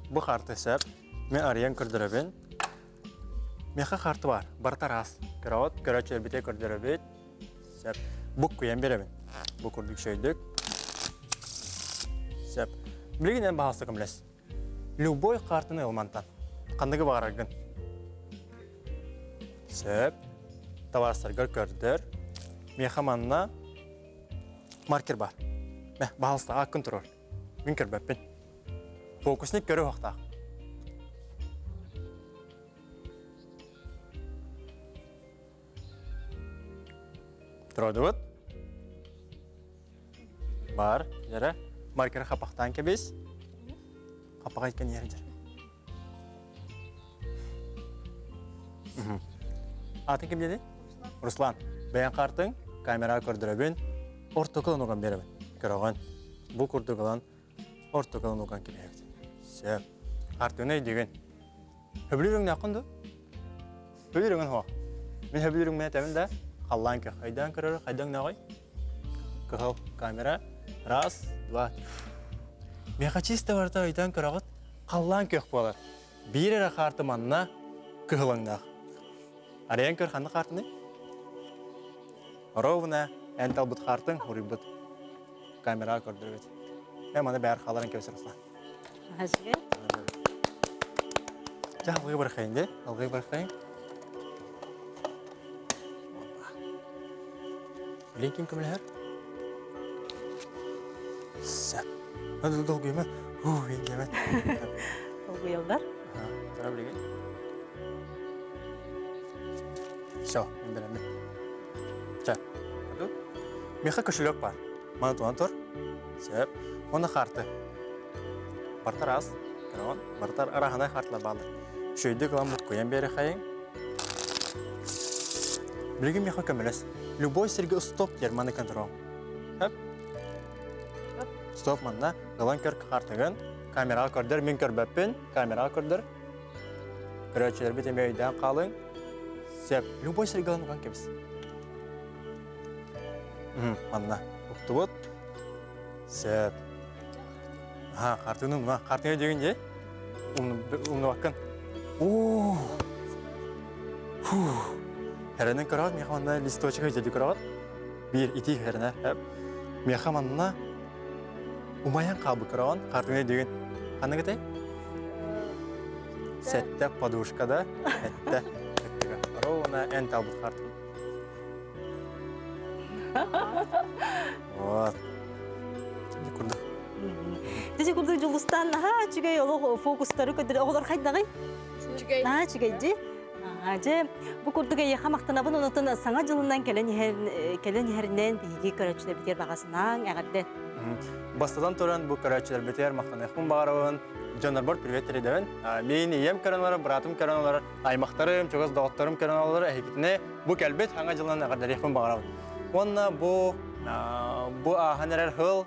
Бу карта сөп. Мен арыйан көрдөрөбүн. Меха карта бар. Барыта раз. Көрөҕүт, көрөөччүлэрбитэ көрдөрөбүт. Сөп. Буккуйан беребин. Бу курдук шөйдүк. Сөп. Билигин эн баһаалыста көмөлөс. Любой картаны ылмантан. Ханныгы баҕараргын. Сөп. Табаарыстаргар көрдөр. Меха манна маркер бар. Мэ, баһалыста ааккын турар. Мин көрбөппүн. Фокусник көрө уохтаах. Туродубут. Бар, жара. Маркер хапахтаан кэбис. Хапаҕа иккен иһэр дьэр. Атын ким диэни? Руслан. Бэйэн картың, камера көрдөрөбүн, ортокулан уган беребин. Көрөҕөн. Бу курдук ылан ортокулан уган кэбиһэбит. Сөп. Артыны өйдүгүн. Хөбүлүүр өҥнөөххүн дуу? Хөбүлүүр өҥүн суох. Мин хөбүлүүр өҥмүн этэбин да, халлаан көх. Өйдөөн көрөр, хайда өҥнөөҕүй? Кыһыл камера. Раз, два, три. Миэхэ чисто барыта өйдөөн көрөҕүт, халлаан күөх буолар. Биир эрэ хаарты манна кыһыл өҥнөөх. Арыйан көр ханна хаартыный? Ровно эн талбыт хаартыҥ уруйбут. Камераҕа көрдөрөбүт. Э маны бээр хааларын кэбисэр Руслан. Дьэ, алгыы барахайын дии, алгыы барахайын. Билин ким көмөлөһөр? Сөп. Надо долгуйма. Хуу, индиэмэ. Долгуйаллар. Тара билигин. Все, мен бэлэммин. Чэ, Миэхэ кошелек бар. Маны туһан тур. Сөп. Уонна хаарты. Бартар аас. Көрөҕүн? Бартар арааһынай хаартылар бааллар. Үчүгэйдик ылан буккуйан биэрэхэйиҥ. Билигин миэхэ көмөлөс. Любой сиргэ стоп диэр маны контрол. Хөп. Стоп манна. Ылан көр хаартыгын. Камераҕа көрдөр. Мин көрбөппүн. Камераҕа көрдөр. Көрөөччүлэрбит эмиэ өйдөөн хаалыҥ. Сөп. Любой сиргэ ылан уган кэбис. Манна уктубут. Сөп. Аха, хартыыны умна. Хартыына диэгин дии. Умнубаккын. Оо! Фу! Хэрэнэн көрөҕүт, миэхэ манна листочек дьэди көрөҕүт. Биир итии хэрэнэ. Миэхэ манна умайан хаалбыт көрөҕүн. Хартыына диэгин. Ханнык этэй? Сэттэ подушка да, эттэ. Ровно эн талбыт хартын. Вот. Ити курдук. Дьэ курдук Дьулустаан наһаа үчүгэй олох фокустары көрдөрө оҕолор хайдаҕый? Үчүгэй. Наһаа үчүгэй дии. Дьэ, бу курдук эйиэхэ махтанабын онотон саҥа дьылынан кэлэн иһэр кэлэн иһэринэн биһиги көрөөччүлэрбитигэр баҕа санааҥ эҕэрдэ. Бастатан туран бу көрөөччүлэрбитигэр махтаныахпын баҕарабын. Дьоннорбор привет передэбин. Мин ийэм көрөн олорор, быраатым көрөн олорор, аймахтарым, чугас доҕотторум көрөн олорор эһигитини бу кэлбит саҥа дьылынан эҕэрдэлиэхпин баҕарабын. Уонна бу бу ааһан эрэр сыл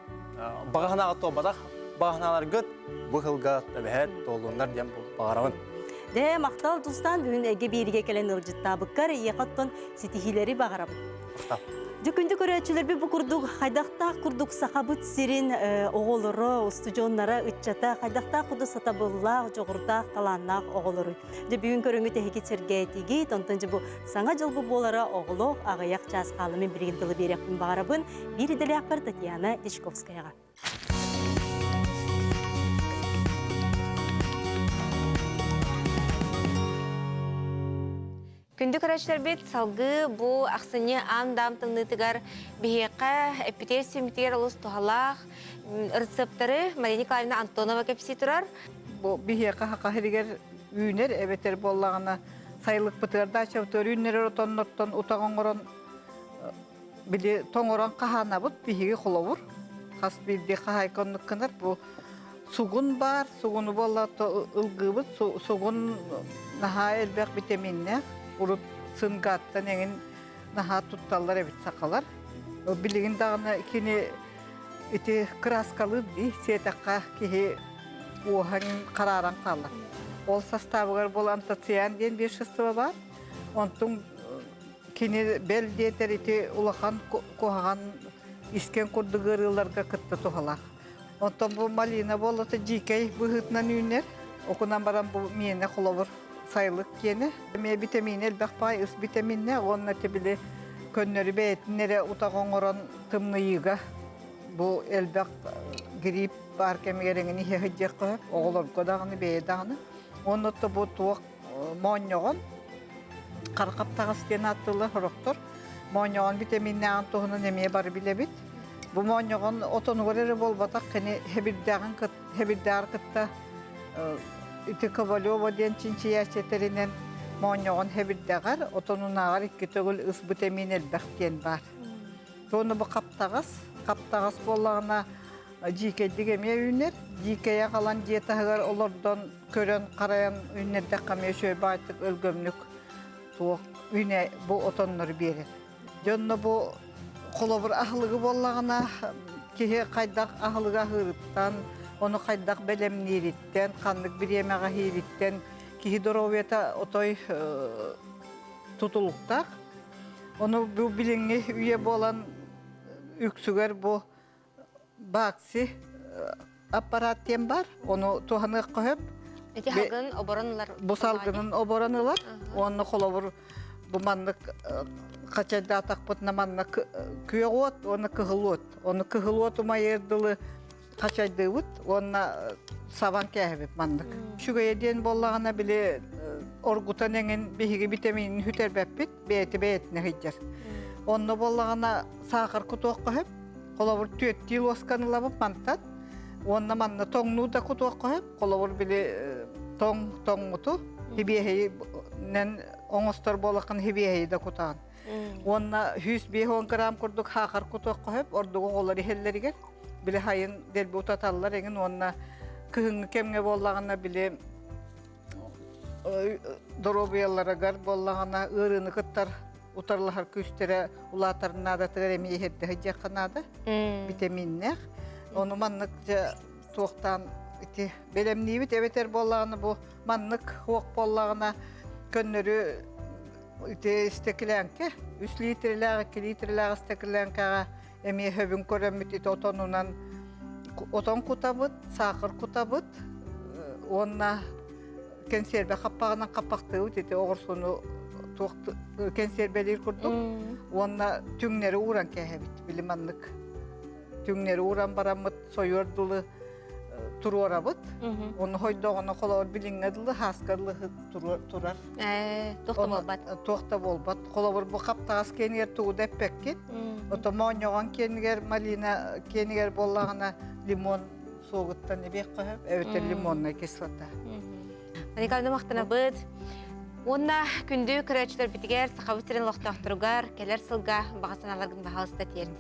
баҕа санааҕа туолбатах баҕа санааларгыт бу сылга эбэһээт туоллуннар диэн баҕарабын. Дэ, махтал Тустан бүгүн эгэ биэригэ кэлэн ыалдьыттаабыккар ийэхэ оттон ситиһиилэри баҕарабын. Махтал. Дьэ күндү көрөөччүлэрбит бу курдук хайдахтаах курдук сахабыт сирин оҕолоро, устудьуоннара, ыччата хайдахтаах курдук сатабыллаах, дьоҕурдаах, талааннаах оҕолоруй. Дьэ бүгүн көрүҥү тэһигит сэргээтигит, онтон дьэ бу саҥа дьыл бу буолара оҕолоох аҕыйах чаас хаалла мин билигин тылы биэриэхпин баҕарабын. Биир идэлээхпэр Татьяна Дьячковскаяҕа. Күндү көрөөччүлэрбит, салгыы бу ахсынньы аан-даам тымныытыгар биһиэхэ эппитиэр симмитигэр олус туһалаах рецептары Мария Николаевна Антонова кэпсии турар. Бу биһиэхэ хаха сиригэр үүнэр эбэтэр буоллаҕына сайылыкпытыгар даачабытыгар үүннэрэр отоннортон утах оҥорон били тоҥорон хаһаанабыт биһиги холобур хас биирдии хаһаайка оннук гынар бу сугун баар сугуну буолла ылгыыбыт сугун наһаа элбэх витаминнээх урут сынгаттан эҥин наһаа тутталлар эбит сахалар билигин даҕаны кини ити кырааскалыыр дии сиэтэххэ киһи уоһан харааран хаалар ол составыгар буол антоциан диэн вещество баар онтун Кини бэл диэтэр ити улахан куһаҕан искэн курдук ыарыыларга кытта туһалаах. Онтон бу малина буоллата дьиикэй быһыытынан үүнэр. Окунан баран бу миэнэ холобур сайылык киэнэ. Эмиэ витамин элбэх баай ыс витаминнээх уонна били көннөрү бэйэтин эрэ утах оҥорон тымныйыыга бу элбэх грипп баар кэмигэр эҥин иһэ сылдьыахха сөп. Оҕолорго даҕаны бэйэ даҕаны. Уонна бу туох моонньоҕон хара хаптаҕас диэн ааттыыллар сорохтор. Моонньоҕон витаминнээҕин туһунан эмиэ бары билэбит. Бу моонньоҕон отонугар эрэ буолбатах кини хэбирдээҕин хэбирдээҕэр кытта ити Ковалева диэн чинчийээччи этэринэн моонньоҕон хэбирдэҕэр отонунааҕар икки төгүл ыс битэмиин элбэх диэн баар. Туону бу хаптаҕас, хаптаҕас буоллаҕына дьиикэйдик эмиэ үүнэр. Дьиикэйэ халан дьиэ таһыгар олордон көрөн харайан үүннэрдэххэ эмиэ үчүгэй баайтык өлгөмнүк туох үүнэ бу отоннору биэрэр. Дьонно бу холобур аһылыгы буоллаҕына киһи хайдах аһылыгы аһыырыттан, ону хайдах бэлэмниириттэн, ханнык бириэмэҕэ иһиириттэн киһи доруобуйата отой тутулуктаах. Ону бу билиҥҥи үйэ буолан үксүгэр бу бакси аппарат диэн бар, ону туһаныахха сөп. Ити салгынын оборон ылар. Бу салгынын оборон ылар. Уонна холобур бу маннык хачайдаатахпытына манна күөх уот уонна кыһыл уот. Ону кыһыл уот умайыар дылы хачайдыыбыт уонна сабан кээһэбит маннык. Үчүгэйэ диэн буоллаҕына били оргутан эҥин биһиги битэмиинин сүтэрбэппит, бэйэтэ бэйэтинэ сылдьар. Онно буоллаҕына саахар кутуохха сөп. Холобур түөттүү луосканы ылабыт мантан. Уонна манна тоҥнуу да кутуохха сөп. Холобур били тоҥ тоҥмуту хибиэһэйинэн оҥостор буолаххын хибиэһэйи да кутаҕын. Уонна 150 грамм курдук хаахар кутуохха сөп. Ордук оҕолор иһэллэригэр. Били хайын дэлби утаталлар эҥин уонна кыһыҥҥы кэмҥэ буоллаҕына били доруобуйаларыгар буоллаҕына ыарыыны кыттар утарылаһар күүстэрэ улаатар наадатыгар эмиэ иһэрдэ сылдьыахха наада битэмииннээх ону маннык дьэ туохтаан ити бэлэмниибит эбэтэр буоллаҕына бу маннык хуох буоллаҕына көннөрү ити истэкилээҥкэ үс литрэлээх икки литрэлээх истэкилээҥкэҕэ эмиэ хөбүн көрөммүт ити отонунан отон кутабыт саахар кутабыт уонна кэнсиэрбэ хаппаҕынан хаппахтыыбыт ити оҕурсуну туох кэнсиэрбэлиир курдук уонна түҥнэри ууран кээһэбит били маннык түҥнэри ууран бараммыт сойуор дылы туруорабыт ону хойдоҕуна холобур билиҥҥэ дылы хааска дылы турар туох да буолбат туох да буолбат холобур бу хаптаҕас киэнигэр тугу да эппэккин ото моонньоҕон киэнигэр малина киэнигэр буоллаҕына лимон суогуттан эбиэххэ сөп эбэтэр лимонная кислота. Николаевна махтанабыт. Уонна күндү көрөөччүлэрбитигэр Сахабыт сирин олохтоохторугар кэлэр сылга баҕа санааларгын баһаалыста тиэрт.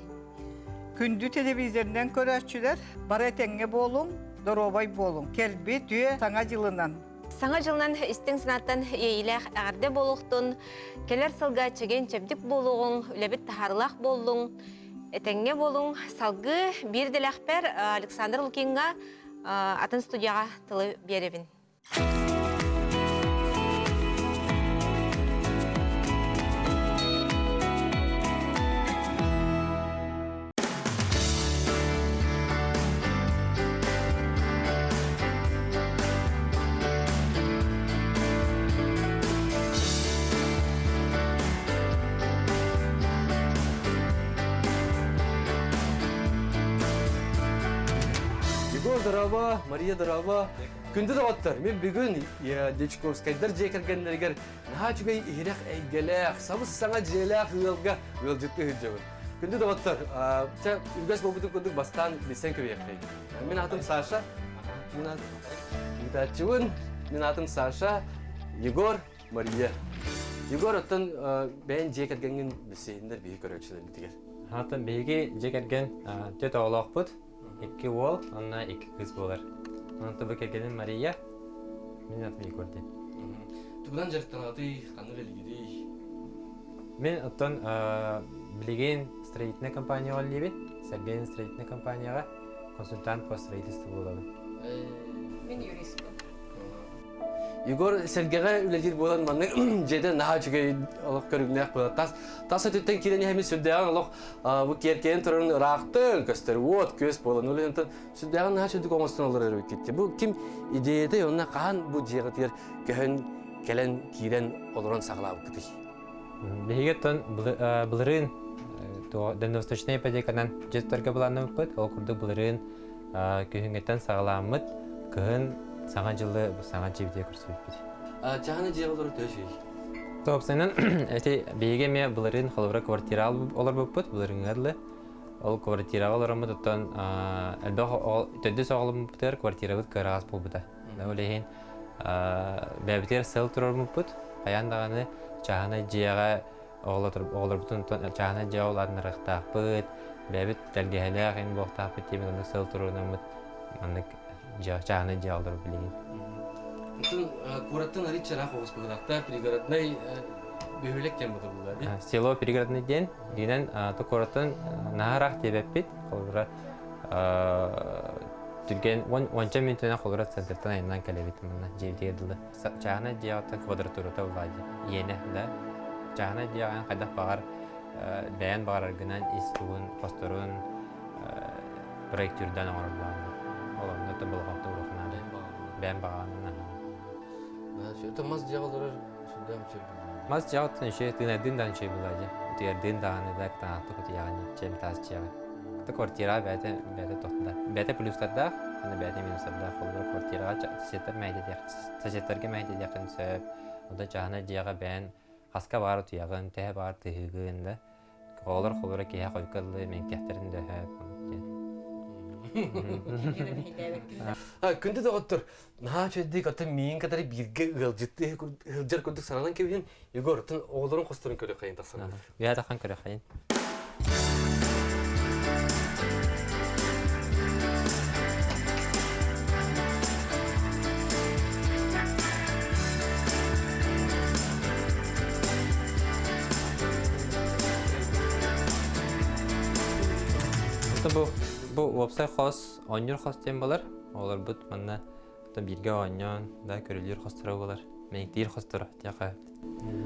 Күндү телевизорынан көрөөччүлэр, бары этэҥҥэ буолуҥ, доруобай буолуҥ. Кэлбит үө Саҥа дьылынан! Саҥа дьылынан истиҥ санааттан иэйиилээх эҕэрдэ буолуохтун, кэлэр сылга чэгиэн-чэбдик буолуоҕуҥ, үлэбит таһаарыылаах буоллуҥ. Этэҥҥэ буолуҥ. Салгыы биир идэлээхпэр Александр Лукиҥҥа атын студияҕа тылы биэрэбин. Егор дорообо, Мария дорообо. Күндү доҕоттор, мин бүгүн Дьячковскайдар дьиэ кэргэннэригэр наһаа үчүгэй иһирэх эйгэлээх, сабыс-саҥа дьиэлээх ыалга ыалдьыттыы сылдьабын. Күндү доҕоттор, чэ, үгэс буолбутун курдук бастаан билсэн көрүөххэйин. Мин аатым Саша. Мин аатым Мин аатым Саша, Егор, Мария. Егор, оттон бэйэн дьиэ кэргэҥҥин билсиһиннэр биһи көрөөччүлэрбитигэр. Аатын биһиги дьиэ кэргэн түөрт оҕолоохпут. Икки уол, уонна икки кыыс буолар. Онон бу кэргэним Мария, мин атым Егор диэн. Тугунан дьарыктанатый, ханна үлэлиирий? Мин оттон билигин строительнай компанияҕа үлэлиибин. Сэргэн строительнай компанияҕа консультант по строительству буолабын. Мин юристпын. Егор сэргэҕэ үлэлиир буолан маннык дьиэтэ наһаа үчүгэй олох көрүҥнээх буолар. Тас, тас өттүттэн киирэн иһэммит сүрдээҕин олох бу киэркэйэн турарын ыраахтын көстөр уот күөс буолан ол иһин сүрдээҕин наһаа үчүгдүк оҥостон олорор эбиккит. Бу ким идеята уонна хаһан бу дьиэҕитигэр көһөн кэлэн киирэн олорон саҕалаабыккытый? Биһиги оттон былырыын дальневосточная ипотеканан дьиэ тутарга былааннаммыппыт. Ол курдук былырыын күһүҥҥүттэн саҕаламмыт, кыһын Саҥа дьылы саҥа дьиэбитигэр көрсүбүппүт. Чаһаны дьиэ олору төһө Собственно, эти биһиги эмиэ былырыын холобура квартира олорбуппут, былырыыҥҥа дылы. Ол квартираҕа олороммут оттон элбэх төрдүс оҕоломмутугар квартирабыт кыараҕас буолбута. Ол иһин бэйэбитигэр сыл туруорбуппут. Хайаан даҕаны чааһынай дьиэҕэ оҕолорбутун чааһынай дьиэҕэ улаатыннарыахтаахпыт, бэйэбит тэлгэһэлээх ин буолуохтаахпыт диэммит оннук сыл туруорунаммыт маннык чааһынай дьиэҕэ олорор билигин. Оттон куораттан арыый чараах оҕус быһыылаахта пригороднай бөһүөлэк диэн бутуллар дии. Село пригородный диэн дигинэн то куораттан наһаа диэбэппит. Холобура түргэн уонча мүнүүтэнэн холобура центртан айаннаан кэлэбит манна дьиэбитигэр дылы. Чааһынай дьиэҕиттэн квадратурата улаадьы иэнэ да чааһынай дьиэҕин хайдах баҕар бэйэн баҕараргынан ис тугун хосторун проектирдаан оҥорор буолаҕын. Ол онно да болҕомто уруох наада. Бэйэн баҕаҕынан. Это мас дьиэҕэ олорор сүрдээх үчүгэй буолла. Мас дьиэҕиттэн үчүгэй тыынардыын даҕаны үчүгэй буолла дьэ. Утуйардыын даҕаны да кытаанахтык утуйаҕын чэм таас дьиэҕэ. Кыта квартираҕа бэйэтэ бэйэтэ тохтуда. Бэйэтэ плюстардаах, аны бэйэтэ минустардаах. Холобура квартираҕа соседтар мэһэйдэтиэх соседтарга мэһэйдэтиэххин сөп. Онтон чааһынай дьиэҕэ бэйэн хаска баар утуйаҕын, төһө баар тыһыыгын да. Оҕолор холобура киһи хойукка дылы мэҥтиэхтэрин да сөп. Күндү доҕоттор, наһаа үчүгэйдик оттон миигин кытары бииргэ ыалдьыттыы ыалдьар курдук сананан кэбиһин, Егор, оттон оҕолорун хосторун көрүөххэйин тахсан. Үйэ тахан көрүөххэйин. Бу бу уопсай хос, оонньуур хос диэн буолар. Оҕолорбут манна бииргэ оонньоон, да көрүлүүр хосторо буолар. Мэниктиир хосторо диэхэ.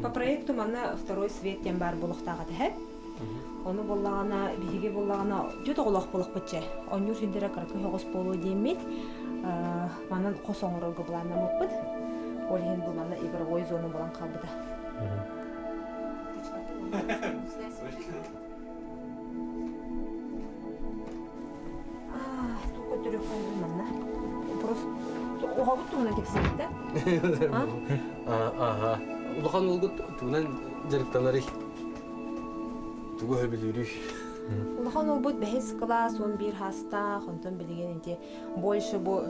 По проекту манна второй свет диэн баар буолуохтаах этэ. Ону буоллаҕына, биһиги буоллаҕына, түөрт оҕолоох буолуохпут чэ. Оонньуур сирдэрэ кыракый соҕус буолуо диэммит, манан хос оҥорорго былааннаммыппыт. Ол иһин бу манна игровой зона буолан хаалбыта. Манна просто оҕобут туһунан кэпсиэхтэ. Аха. Улахан уолгут тугунан дьарыктанарый? Тугу сөбүлүүрүй? Улахан уолбут бэһис кылаас 11 хаастаах, онтон билигин ити больше бу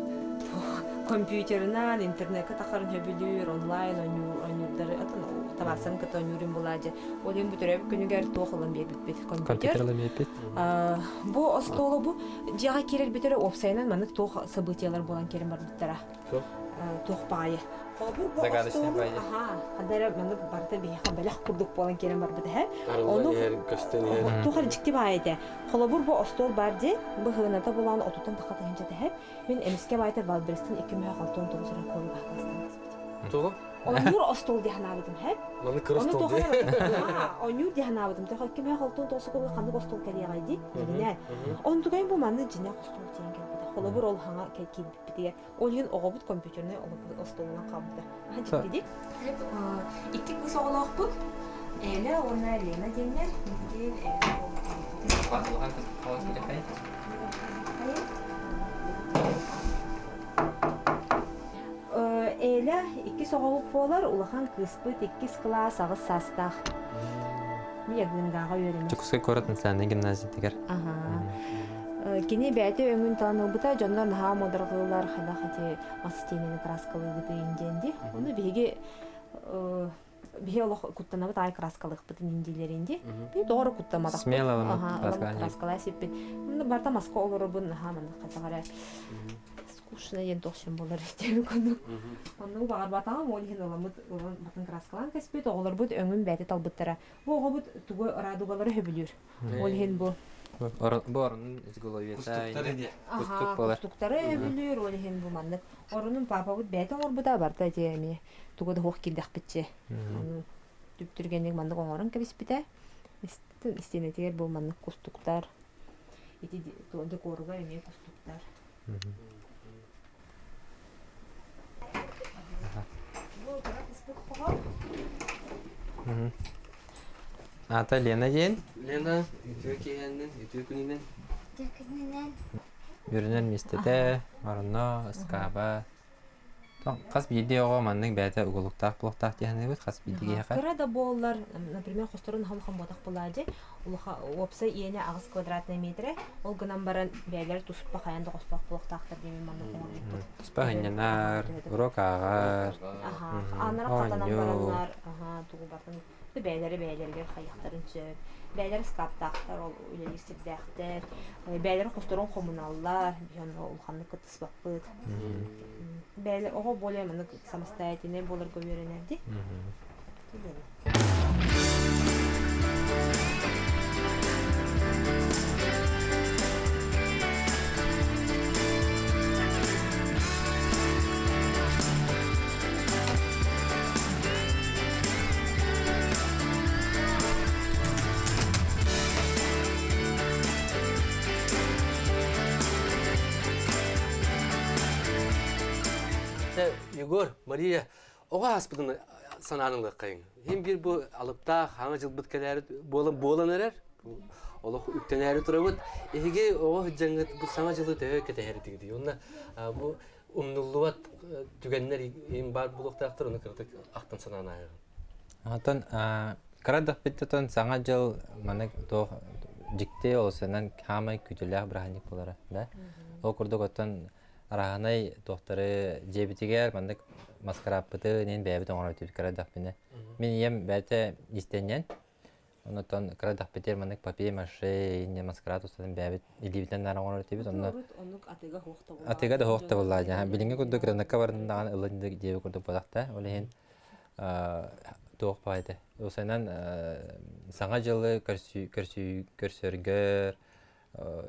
компьютерынан, интернекка тахарын сөбүлүүр, онлайн оонньуурдары, атын табаарсан кытта оонньуурун булаадьы. Ол иһин бу төрөөбүт күнүгэр туох ылан биэрбиппит компьютер. Компьютер ылан биэрбит. Бу остуолу бу дьиэҕэ киирэрбит эрэ уопсайынан маннык туох событиелар буолан киирэн барбыттара. Туох баайы. Холобур бу остуолу аха ханна эрэ маннык барыта биһиэхэ бэлэх курдук буолан киирэн барбыт эһэ. Ону көстөн иһэр. Туох эрэ дьикти баайы этэ. Холобур бу остуол бар дии, бу хыыната булаан отуттан тахха тыһыынча тэһэ. Мин эмискэ баайта Валберстен 2069 сыра куолу баһаастан кэспитим. Тугу? Оонньуур остуол дии санаабытым һэ. Маны кыр остуол дии. Оонньуур дии санаабытым. Тоҕо 2069 сылга ханнык остуол кэлиэҕэй дии? Дьиҥинэ. Онтугайым бу манны дьиҥнээх остуол диэн кэлбитэ. Холобур ол хаҥа киирбиппитигэр. Ол иһин оҕобут компьютернай остуолунан хаалбыта. Аха дьикти дии. Икки кыыс оҕолоохпут. Эля уонна Лена диэннэр. Билигин Эля Эля иккис оҕобут буолар, улахан кыыспыт иккис кылаас аҕыс саастаах. Ягынгааҕа үөрэнэр. Дьокуускай куорат национальнай гимназиятыгар. Кини бэйэтэ өҥүн талан ылбыта, дьоннор наһаа муодарҕыыллар, хайдах ити мас истиэнэни краскалыыбытын диэн дии. Ону биһиги биһи олох куттанабыт аай краскалыахпытын индиилэрин дии. Би доҕору куттаматахпыт. Смело краскалаа сиппит. Барта маска олоробун наһаа маннык хатаҕара скучно диэн тохсун буолар диэн курдук. Оннугу баҕарбатаҕым ол иһин ыламмыт ылан батын краскалаан кэспит оҕолорбут өҥүн бэйэтэ талбыттара. Бу оҕобут тугу радугалары сөбүлүүр. Ол иһин бу Бу орунун изголовьета кустук буолар. Кустуктары сөбүлүүр, ол иһин бу маннык. Орунун папабыт бэйэтэ оҥорбута барыта ити эмиэ тугу да суох киирдэхпитчи. Ону түптүргэнник маннык оҥорон кэбиспитэ. Истиэнэтигэр бу маннык кустуктар. Ити декоругар эмиэ кустуктар. Аата Лена диэн. Лена, үтүө киэһэннэн, үтүө күнүнэн. Үтүө күнүнэн. Үөрэнэр миэстэтэ, оронно, ыскааба. Хас биирдии оҕо маннык бэйэтэ угулуктаах буолуохтаах дии саныыбыт хас биирдии киһиэхэ. Кыра да буоллар, например, хосторун улахан буотах буолаадьы, улаха уопсай иэнэ 8 квадратный метрэ, ол гынан баран бэйэлэрэ туспа хайан да хостоох буолуохтаахтар диэн маннык оҥорбуппут. Туспа сынньанар, уруок ааҕар, Ааннара хатанан бараннар, тугу бартын бэйэлэрэ бэйэлэригэр хайыахтарын сөп. Бэйэлэрэ ыскааптаахтар, ол үлэлиир сирдээхтэр, бэйэлэрэ хосторун хомуналлар, биһи онно улаханнык кыттыспаппыт. Бэйэлэр оҕо более маннык самостоятельнай буоларга үөрэнэр дии. Егор, Мария, оҕо ааспытын санаан ылыаххайыҥ. Иһин биир бу алыптаах хаҥа дьылбыт кэлээри буолан буолан эрэр. Олох үктэнээри турабыт. Эһиги оҕо сылдьаҥҥыт бу саҥа дьылы төһө кэтэһэрдигитий? Уонна бу умнуллубат түгэннэр иһин баар буолуохтаахтар, ону кыратык ахтан санаан ааһыаҕын. Оттон кыра эрдэхпиттэн саҥа дьыл маннык туох дьикти олусунан хаамай күүтүүлээх бырааһынньык буолара да. Ол курдук оттон арааһынай туохтары дьиэбитигэр маннык маскарааппыты нин бэйэбит оҥорор этибит кыра эрдэхпинэ. Мин ийэм бэйэтэ иистэнньэн Оннуттан кыра эрдэхпитигэр маннык папье-маше инньэ маскарад устатын бэйэбит илиибитинэн наар оҥорор этибит. Онно Урут оннук атыыга суох да атыыга да суох да буоллаа. Билиҥҥи курдук рынокка барыннаҕына ылын диэби курдук буолах да. Ол иһин туох баҕа этэ. Усайынан саҥа дьылы көрсөргөр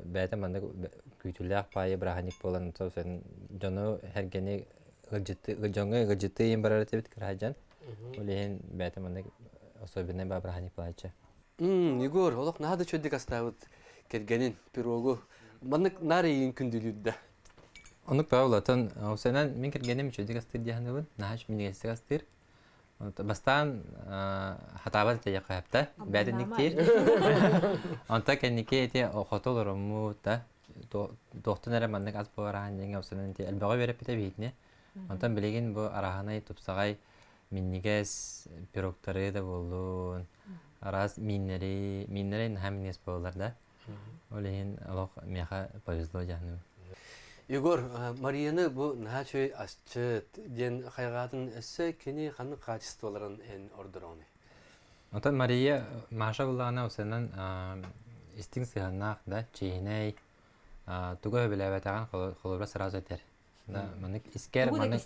бэйэтэ маннык күүтүүлээх паайы бырааһынньык буолан дьону сэргэни ыалдьытты дьоҥҥо ыалдьыттыы иһин барар этибит кыраһадьан. Ол иһин бэйэтэ маннык особенный баа бырааһынньык буолааччы. Егор, олох наһаа да үчүгэйдик астаабыт кэргэнин, пирогу. Маннык наар эйигин күндүлүүр да. Оннук баа улатан, усанан мин кэргэним үчүгэйдик астыыр дии саныыбын. Наһаа минньигэстик астыыр. Бастаан хатаабат этэ хаһапта, бээтинник диир. Онто кэнники ити хоту олороммут да, туохтан эрэ маннык ас буолараан диэҥҥэ усанан ити элбэҕи үөрэппитэ биһитини. Онтон билигин бу араһанай тупсаҕай минньигэс пирогтары да буоллун, араас мииннэри, мииннэри наһаа минньигэс буолаллар да. Ол иһин олох миэхэ повезло дьаһаным. Егор, Марияны бу наһаа үчүгэй асчыт диэн хайҕаатын өссө кини ханнык хаачыстыбаларын эн ордороҕунуй? Оттон Мария Маша буллаҕына усанан истиҥ сыһыаннаах да, чиэһинэй, тугу сөбүлээбэтэҕин холобура сразу этэр. Да, маннык искэр маннык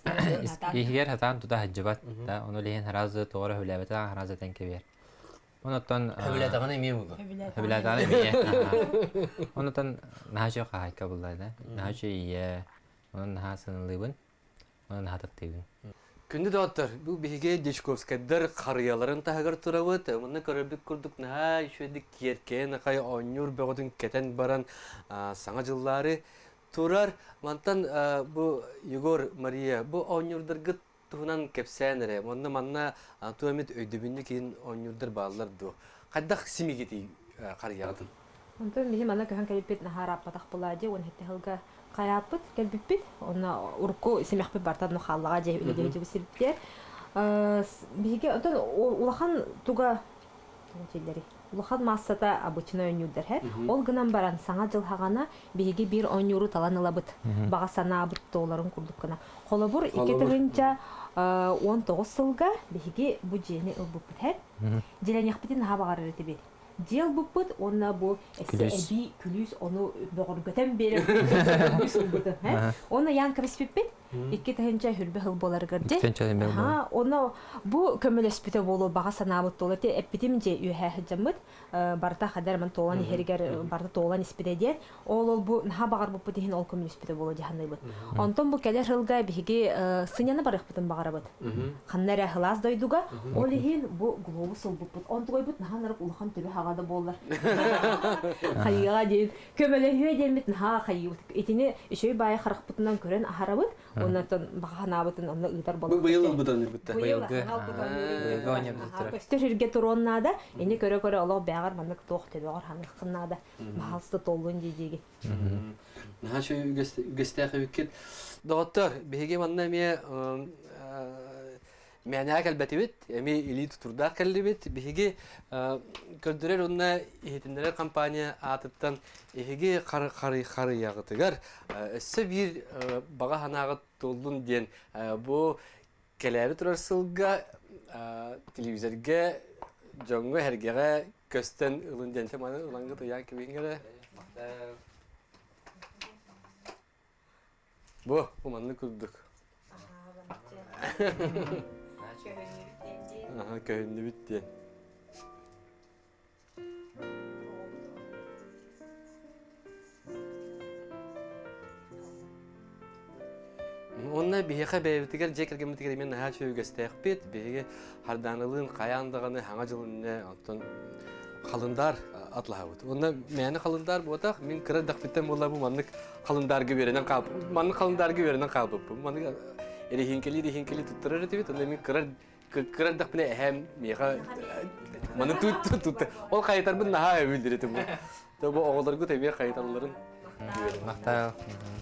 иһигэр сатаан тута сылдьыбат да, ону иһин сразу тоҕо эрэ сөбүлээбэтэҕин сразу этэн кэбиһэр. Онуттан Сөбүлээтэҕинэ эмиэ буолуо. Сөбүлээтэҕинэ эмиэ. Онуттан наһаа үчүгэй хаһаайка булла да. Наһаа үчүгэй ийэ. Онон наһаа сыаналыыбын. Онон наһаа таптыыбын. Күндү доҕоттор, бу биһиги Дьячковскайдар харыйаларын таһыгар турабыт. Манна көрөрбүт курдук наһаа үчүгэйдик киэркэйэн акай оонньуур бөҕөтүн кэтэн баран саҥа дьыллаары турар. Мантан бу Егор, Мария, бу оонньуурдаргыт туһунан кэпсээн эрэ. Уонна манна туох эмит өйдөбүнньүк иһин оонньуурдар бааллар дуо? Хайдах симигитий харыйаҕытын? Онтон биһи манна көһөн кэлбиппит наһаа ырааппатах буолаа дии, уон сэттэ сылга хайааппыт кэлбиппит. Онно урукку симэхпит барыта онно хааллаҕа дии үлэлии сылдьыбыт сирбитигэр. Биһиги онтон улахан туга дииллэрий улахан маассата обычно оонньуурдар һэ. Ол гынан баран саҥа дьыл хаҕана биһиги биир оонньууру талан ылабыт. Баҕа санаабыт туоларын курдук гына. Холобур, 2019 сылга биһиги бу дьиэни ылбыппыт һэ. Дьиэлэниэхпитин наһаа баҕарар этибит. Дьиэ ылбыппыт уонна бу эссе эбии күлүүс ону бөҕөргөтөн биэрэр күлүүс ылбытым һэ. Уонна ян кэбиспиппит. 2000 сыл буоларыгар дии. Ону бу көмөлөспүтэ буолуо баҕа санаабыт туола ти эппитим дьэ үөһээ сылдьаммыт барыта хадэр ман туолан иһэригэр барыта туолан испитэ диэн ол ол бу наһаа баҕарбыппыт иһин ол көмөлөспүтэ буолуо дьаһаныыбыт. Онтон бу кэлэр сылга биһиги сынньана барыахпытын баҕарабыт. Ханна эрэ сылаас дойдуга ол иһин бу глобус ылбыппыт. Онтугайбыт наһаа нарык улахан төбө хаҕа да буоллар. Хайыаҕа диэн көмөлөһүө диэммит наһаа хайыыбыт. Итини үчүгэй баайы харахпытынан көрөн аһарабыт. Оннотон баҕа санаабытын онно ыытар Бу быйыл ылбыт оонньуурбутта. Быйыл Быйылгы быйылгы оонньуурбуттара. Көстөр сиргэ туруон наада. Ини көрө-көрө олох бэҕэр маннык туох төбөҕөр ханыаххын наада. Баһаалыста толлун дии-дииги. Наһаа үчүгэй үгэстээх эбиккит. Доҕоттор, биһиги манна эмиэ мээнэҕэ кэлбэтибит, эмиэ илии тутурдаах кэллибит. Биһиги көрдөрөр уонна иһитиннэрэр компания аатыттан эһиги харыйаҕытыгар өссө биир баҕа санааҕыт туоллун диэн бу кэлээри турар сылга телевизорга дьоҥҥо-сэргэҕэ көстөн ылын диэн маны ылаҥҥыт ыйаан кэбиһиҥ эрэ. Бу, бу маннык курдук. Аха, көһүннүбүт диэн. Уонна биһиэхэ бэйэбитигэр дьиэ кэргэммитигэр эмиэ наһаа үчүгэй үгэстээхпит. Биһиги Хардааналыын хайаан даҕаны хаҥа дьыл иннинэ оттон халындаар атлаһабыт. Уонна мээнэ халындаар буотах, мин кыра эрдэхпиттэн буолла бу маннык халындаарга үөрэнэн хаал маннык халындаарга үөрэнэн хаалбыппын. Маннык эриһиҥкэлии эриһиҥкэлии туттарар этибит. Онно мин кыра кыра эрдэхпинэ эһээм миэхэ маны тут тут ол хайытарбын наһаа өбүлдүр этим. То бу оҕолоргут эмиэ хайыталларын Махтал.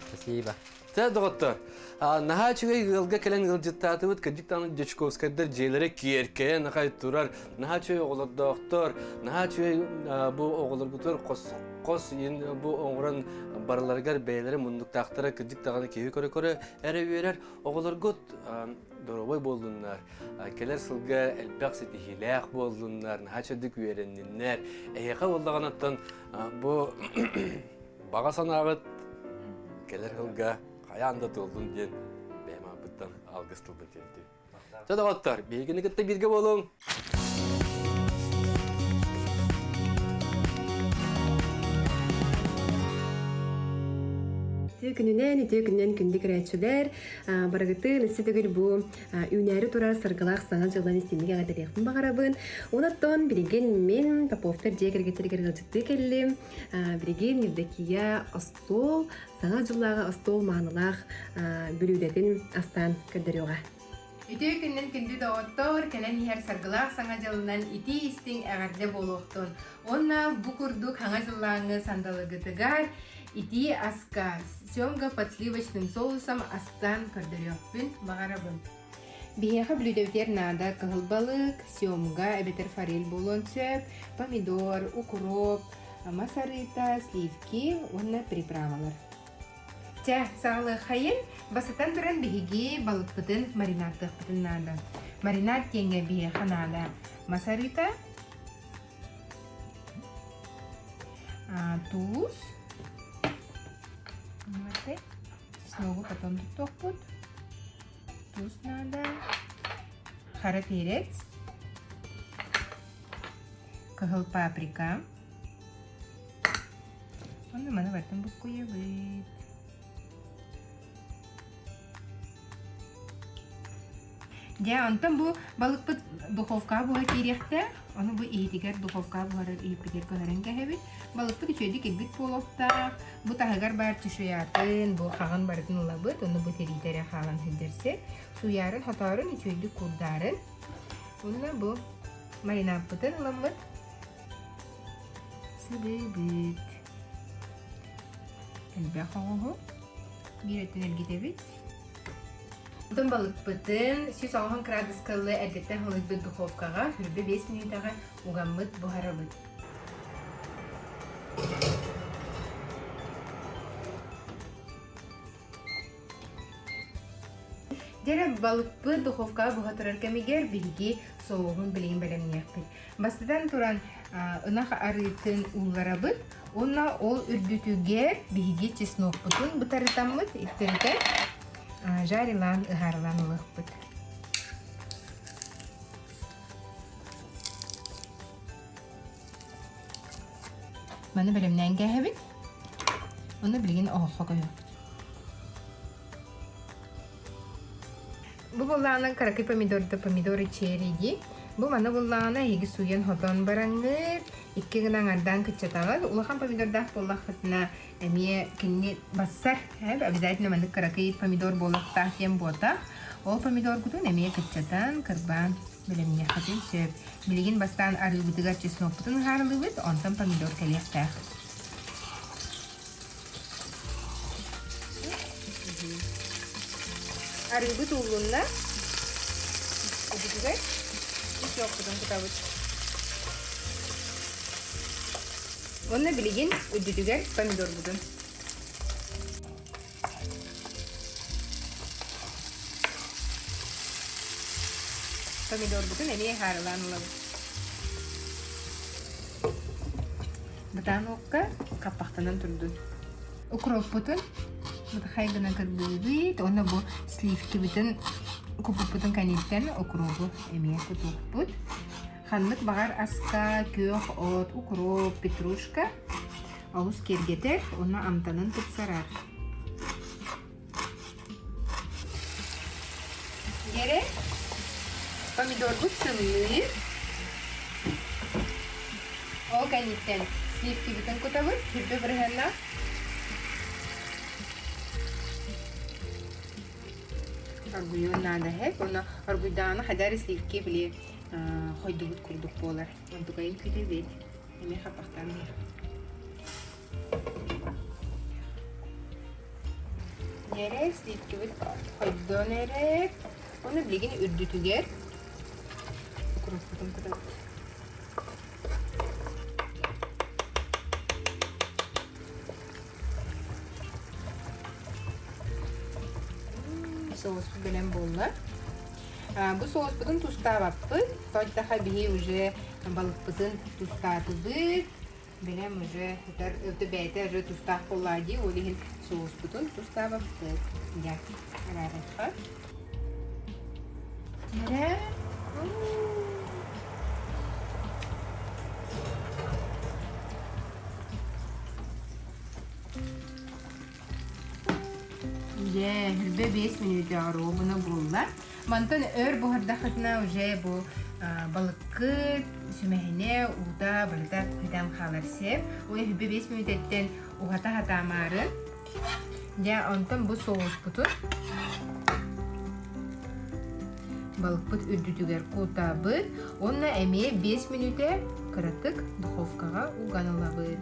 Спасибо. Чэ, доҕоттор, наһаа үчүгэй ыалга кэлэн ыалдьыттаатыбыт. Кырдьык даҕаны Дьячковскайдар дьиэлэрэ киэркэйэн аҕай турар. Наһаа үчүгэй оҕолордоохтор. Наһаа үчүгэй бу оҕолоргутугар хос хос бу оҥорон барыларыгар бэйэлэрэ муннуктаахтара кырдьык даҕаны киһи көрө-көрө эрэ үөрэр. Оҕолоргут доруобай буоллуннар, кэлэр сылга элбэх ситиһиилээх буоллуннар, наһаа чэбдик үөрэнниннэр. Эһиэхэ буоллаҕына оттон бу баҕа санааҕыт кэлэр сылга хайаан да туоллун диэн бэйэм ааппыттан алгыс тылбын тиэрдим. Чэ доҕоттор, биһигини кытта бииргэ буолуҥ! Үтүө күнүнэн, үтүө күнүнэн күндү көрөөччүлэр, барыгытын өссө төгүл бу үүнээри турар саргылаах саҥа дьыллан истиҥник эҕэрдэлиэхпин баҕарабын. Онон билигин мин Поповтар дьиэ кэргэттэригэр ыалдьыттыы кэллим. Билигин Евдокия остуол, саҥа дьыллааҕы остуол маанылаах бүлүүдэтин астаан көрдөрүөҕэ. Үтүө күнүнэн күндү доҕоттор, кэлэн иһэр саргылаах саҥа дьылынан итии-истиҥ эҕэрдэ буолуохтун. Уонна бу курдук хаҥа дьыллааҥҥы сандалыгытыгар итии аска семга под сливочным соусом астаан көрдөрүөхпүн баҕарабын. Биһиэхэ бүлүүдэбитигэр наада кыһыл балык, семга эбэтэр форель буолуон сөп, помидор, укроп, мас арыыта, сливки уонна приправалар. Чэ, саҕалыаххайын. Бастатан туран биһиги балыкпытын маринадтыахпытын наада. Маринад диэҥҥэ биһиэхэ наада мас арыыта, туус, чесногу потом туттуохпут, туус наада, хара перец, кыһыл паприка, Онно маны барытын буккуйабыт. Дьэ, онтон бу балыкпыт духовкаҕа буһа киириэхтээх. Ону бу иһитигэр духовкаҕа буһарар иһиппитигэр көһөрөн кэһэбит. Балыкпыт үчүгэйдик ирбит буолуохтаах. Бу таһыгар баар чешуятын, бу хаҕын барытын ылабыт. Ону бу тириитэ эрэ хаалан сылдьар сир. Сууйаарын, хотоорун, үчүгэйдик куурдаарын. Уонна бу маринадпытын ыламмыт Сыбыыбыт. Элбэх оҕуһу биир өттүн эргитэбит. Онтон балыкпытын 180 градуска ылы эрдэттэн халыйбыт духовкаҕа 25 мүнүүтэҕэ угаммыт буһарабыт. Дьэрэ балыкпыт духовкаҕа буһа турар кэмигэр биһиги соуһун билигин бэлэмниэхпит. Бастатан туран ынах арыытын уулларабыт уонна ол үрдүтүгэр биһиги чеснокпутун бытарытаммыт иттэритэн жарилаан ыһаарылаан ылыахпыт. Маны бэлэмнээн кээһэбит. Ону билигин оһоххо көһүөхпүт. Бу буоллаҕына кыракый помидорда помидоры черри дии. Бу маны буллаҕына эһиги сууйан-хотон бараҥҥыт, икки гына аҥардаан кыччатаҕыт. Улахан помидордаах буоллаххытына эмиэ кинини бассар, обязательно маннык кыракый помидор буолуохтаах диэн буотах. Ол помидоргутун эмиэ кыччатан, кырбаан бэлэмниэххитин сөп. Билигин бастаан арыыбытыгар чеснокпутун ыһаарылыыбыт, онтон помидор кэлиэхтээх. Арыыбыт ууллунна. Үдүтүгэр чеснокпутун кутабыт. Уонна билигин үрдүтүгэр помидорбутун. Помидорбутун эмиэ ыһаарылаан ылабыт. Бытаан уокка хаппахтанан турдун. Укроппутун бытахай гына кырбыыбыт уонна бу сливкибитин куппуппутун кэнниттэн укробу эмиэ кутуохпут. Ханнык баҕар аска күөх от, укроп, петрушка олус киэргэтэр уонна амтанын тупсарар. Гэрэ помидорбут сымныыр. Ол кэнниттэн сливкибитин кутабыт, үрдү бырыһыаннаах. Оргуйуон наада эһэк. Уонна оргуйдаҕына хайдах эрэ сливки били хойдубут курдук буолар. Онтукайын күүтэбит. Эмиэ хаппахтаан иһэр. Дьэрэ сливкибит хойдон эрэр. Уонна билигин үрдүтүгэр укроппутун кутабыт. Соуспут бэлэм буолла. Бу соуспутун тустаабаппыт. Тойтаха биһи уже балыкпытын тустаатыбыт. Бэлэм уже ытар өтө бэйэтэ уже тустаах буоллаа дии, ол иһин соуспутун тустаабаппыт. Дьэ, араарыахха. Эрэ. Дьэ, үрбэ 5 мүнүүтэ оруобуна буолла. Мантан өр буһардаххытына уже бу балыккыт сүмэһинэ, уута барыта бүтэн хаалар сеп. Уйа үрбэ 5 мүнүүтэттэн уһата хатаамаары. Дьэ, онтон бу соуспутун балыкпыт үрдүтүгэр кутабыт уонна эмиэ 5 мүнүүтэ кыратык духовкаҕа уган ылабыт.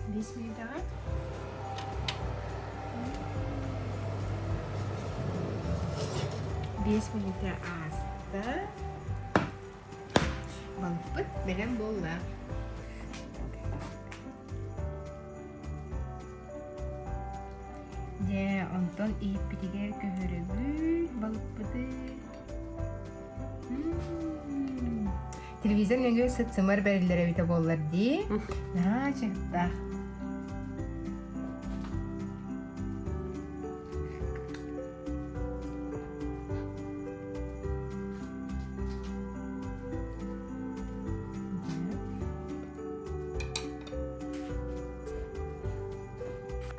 Биэс мүнүүтэҕэ 5 мүнүүтэ ааста. Балыкпыт бэлэм буолла. Дьэ, онтон иһиппитигэр көһөрөбүт балыкпыты. Телевизор нөҥүө сыт-сымар бэриллэр эбитэ буоллар дии. Наһаа чыктаах.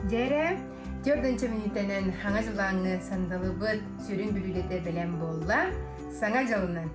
Дьэрэ, төрдүнчэ мүнүүтэнэн Хаҥа дьылааҥҥы сандалыбыт сүрүн бүлүүдэтэ бэлэм буолла. Саҥа дьылынан!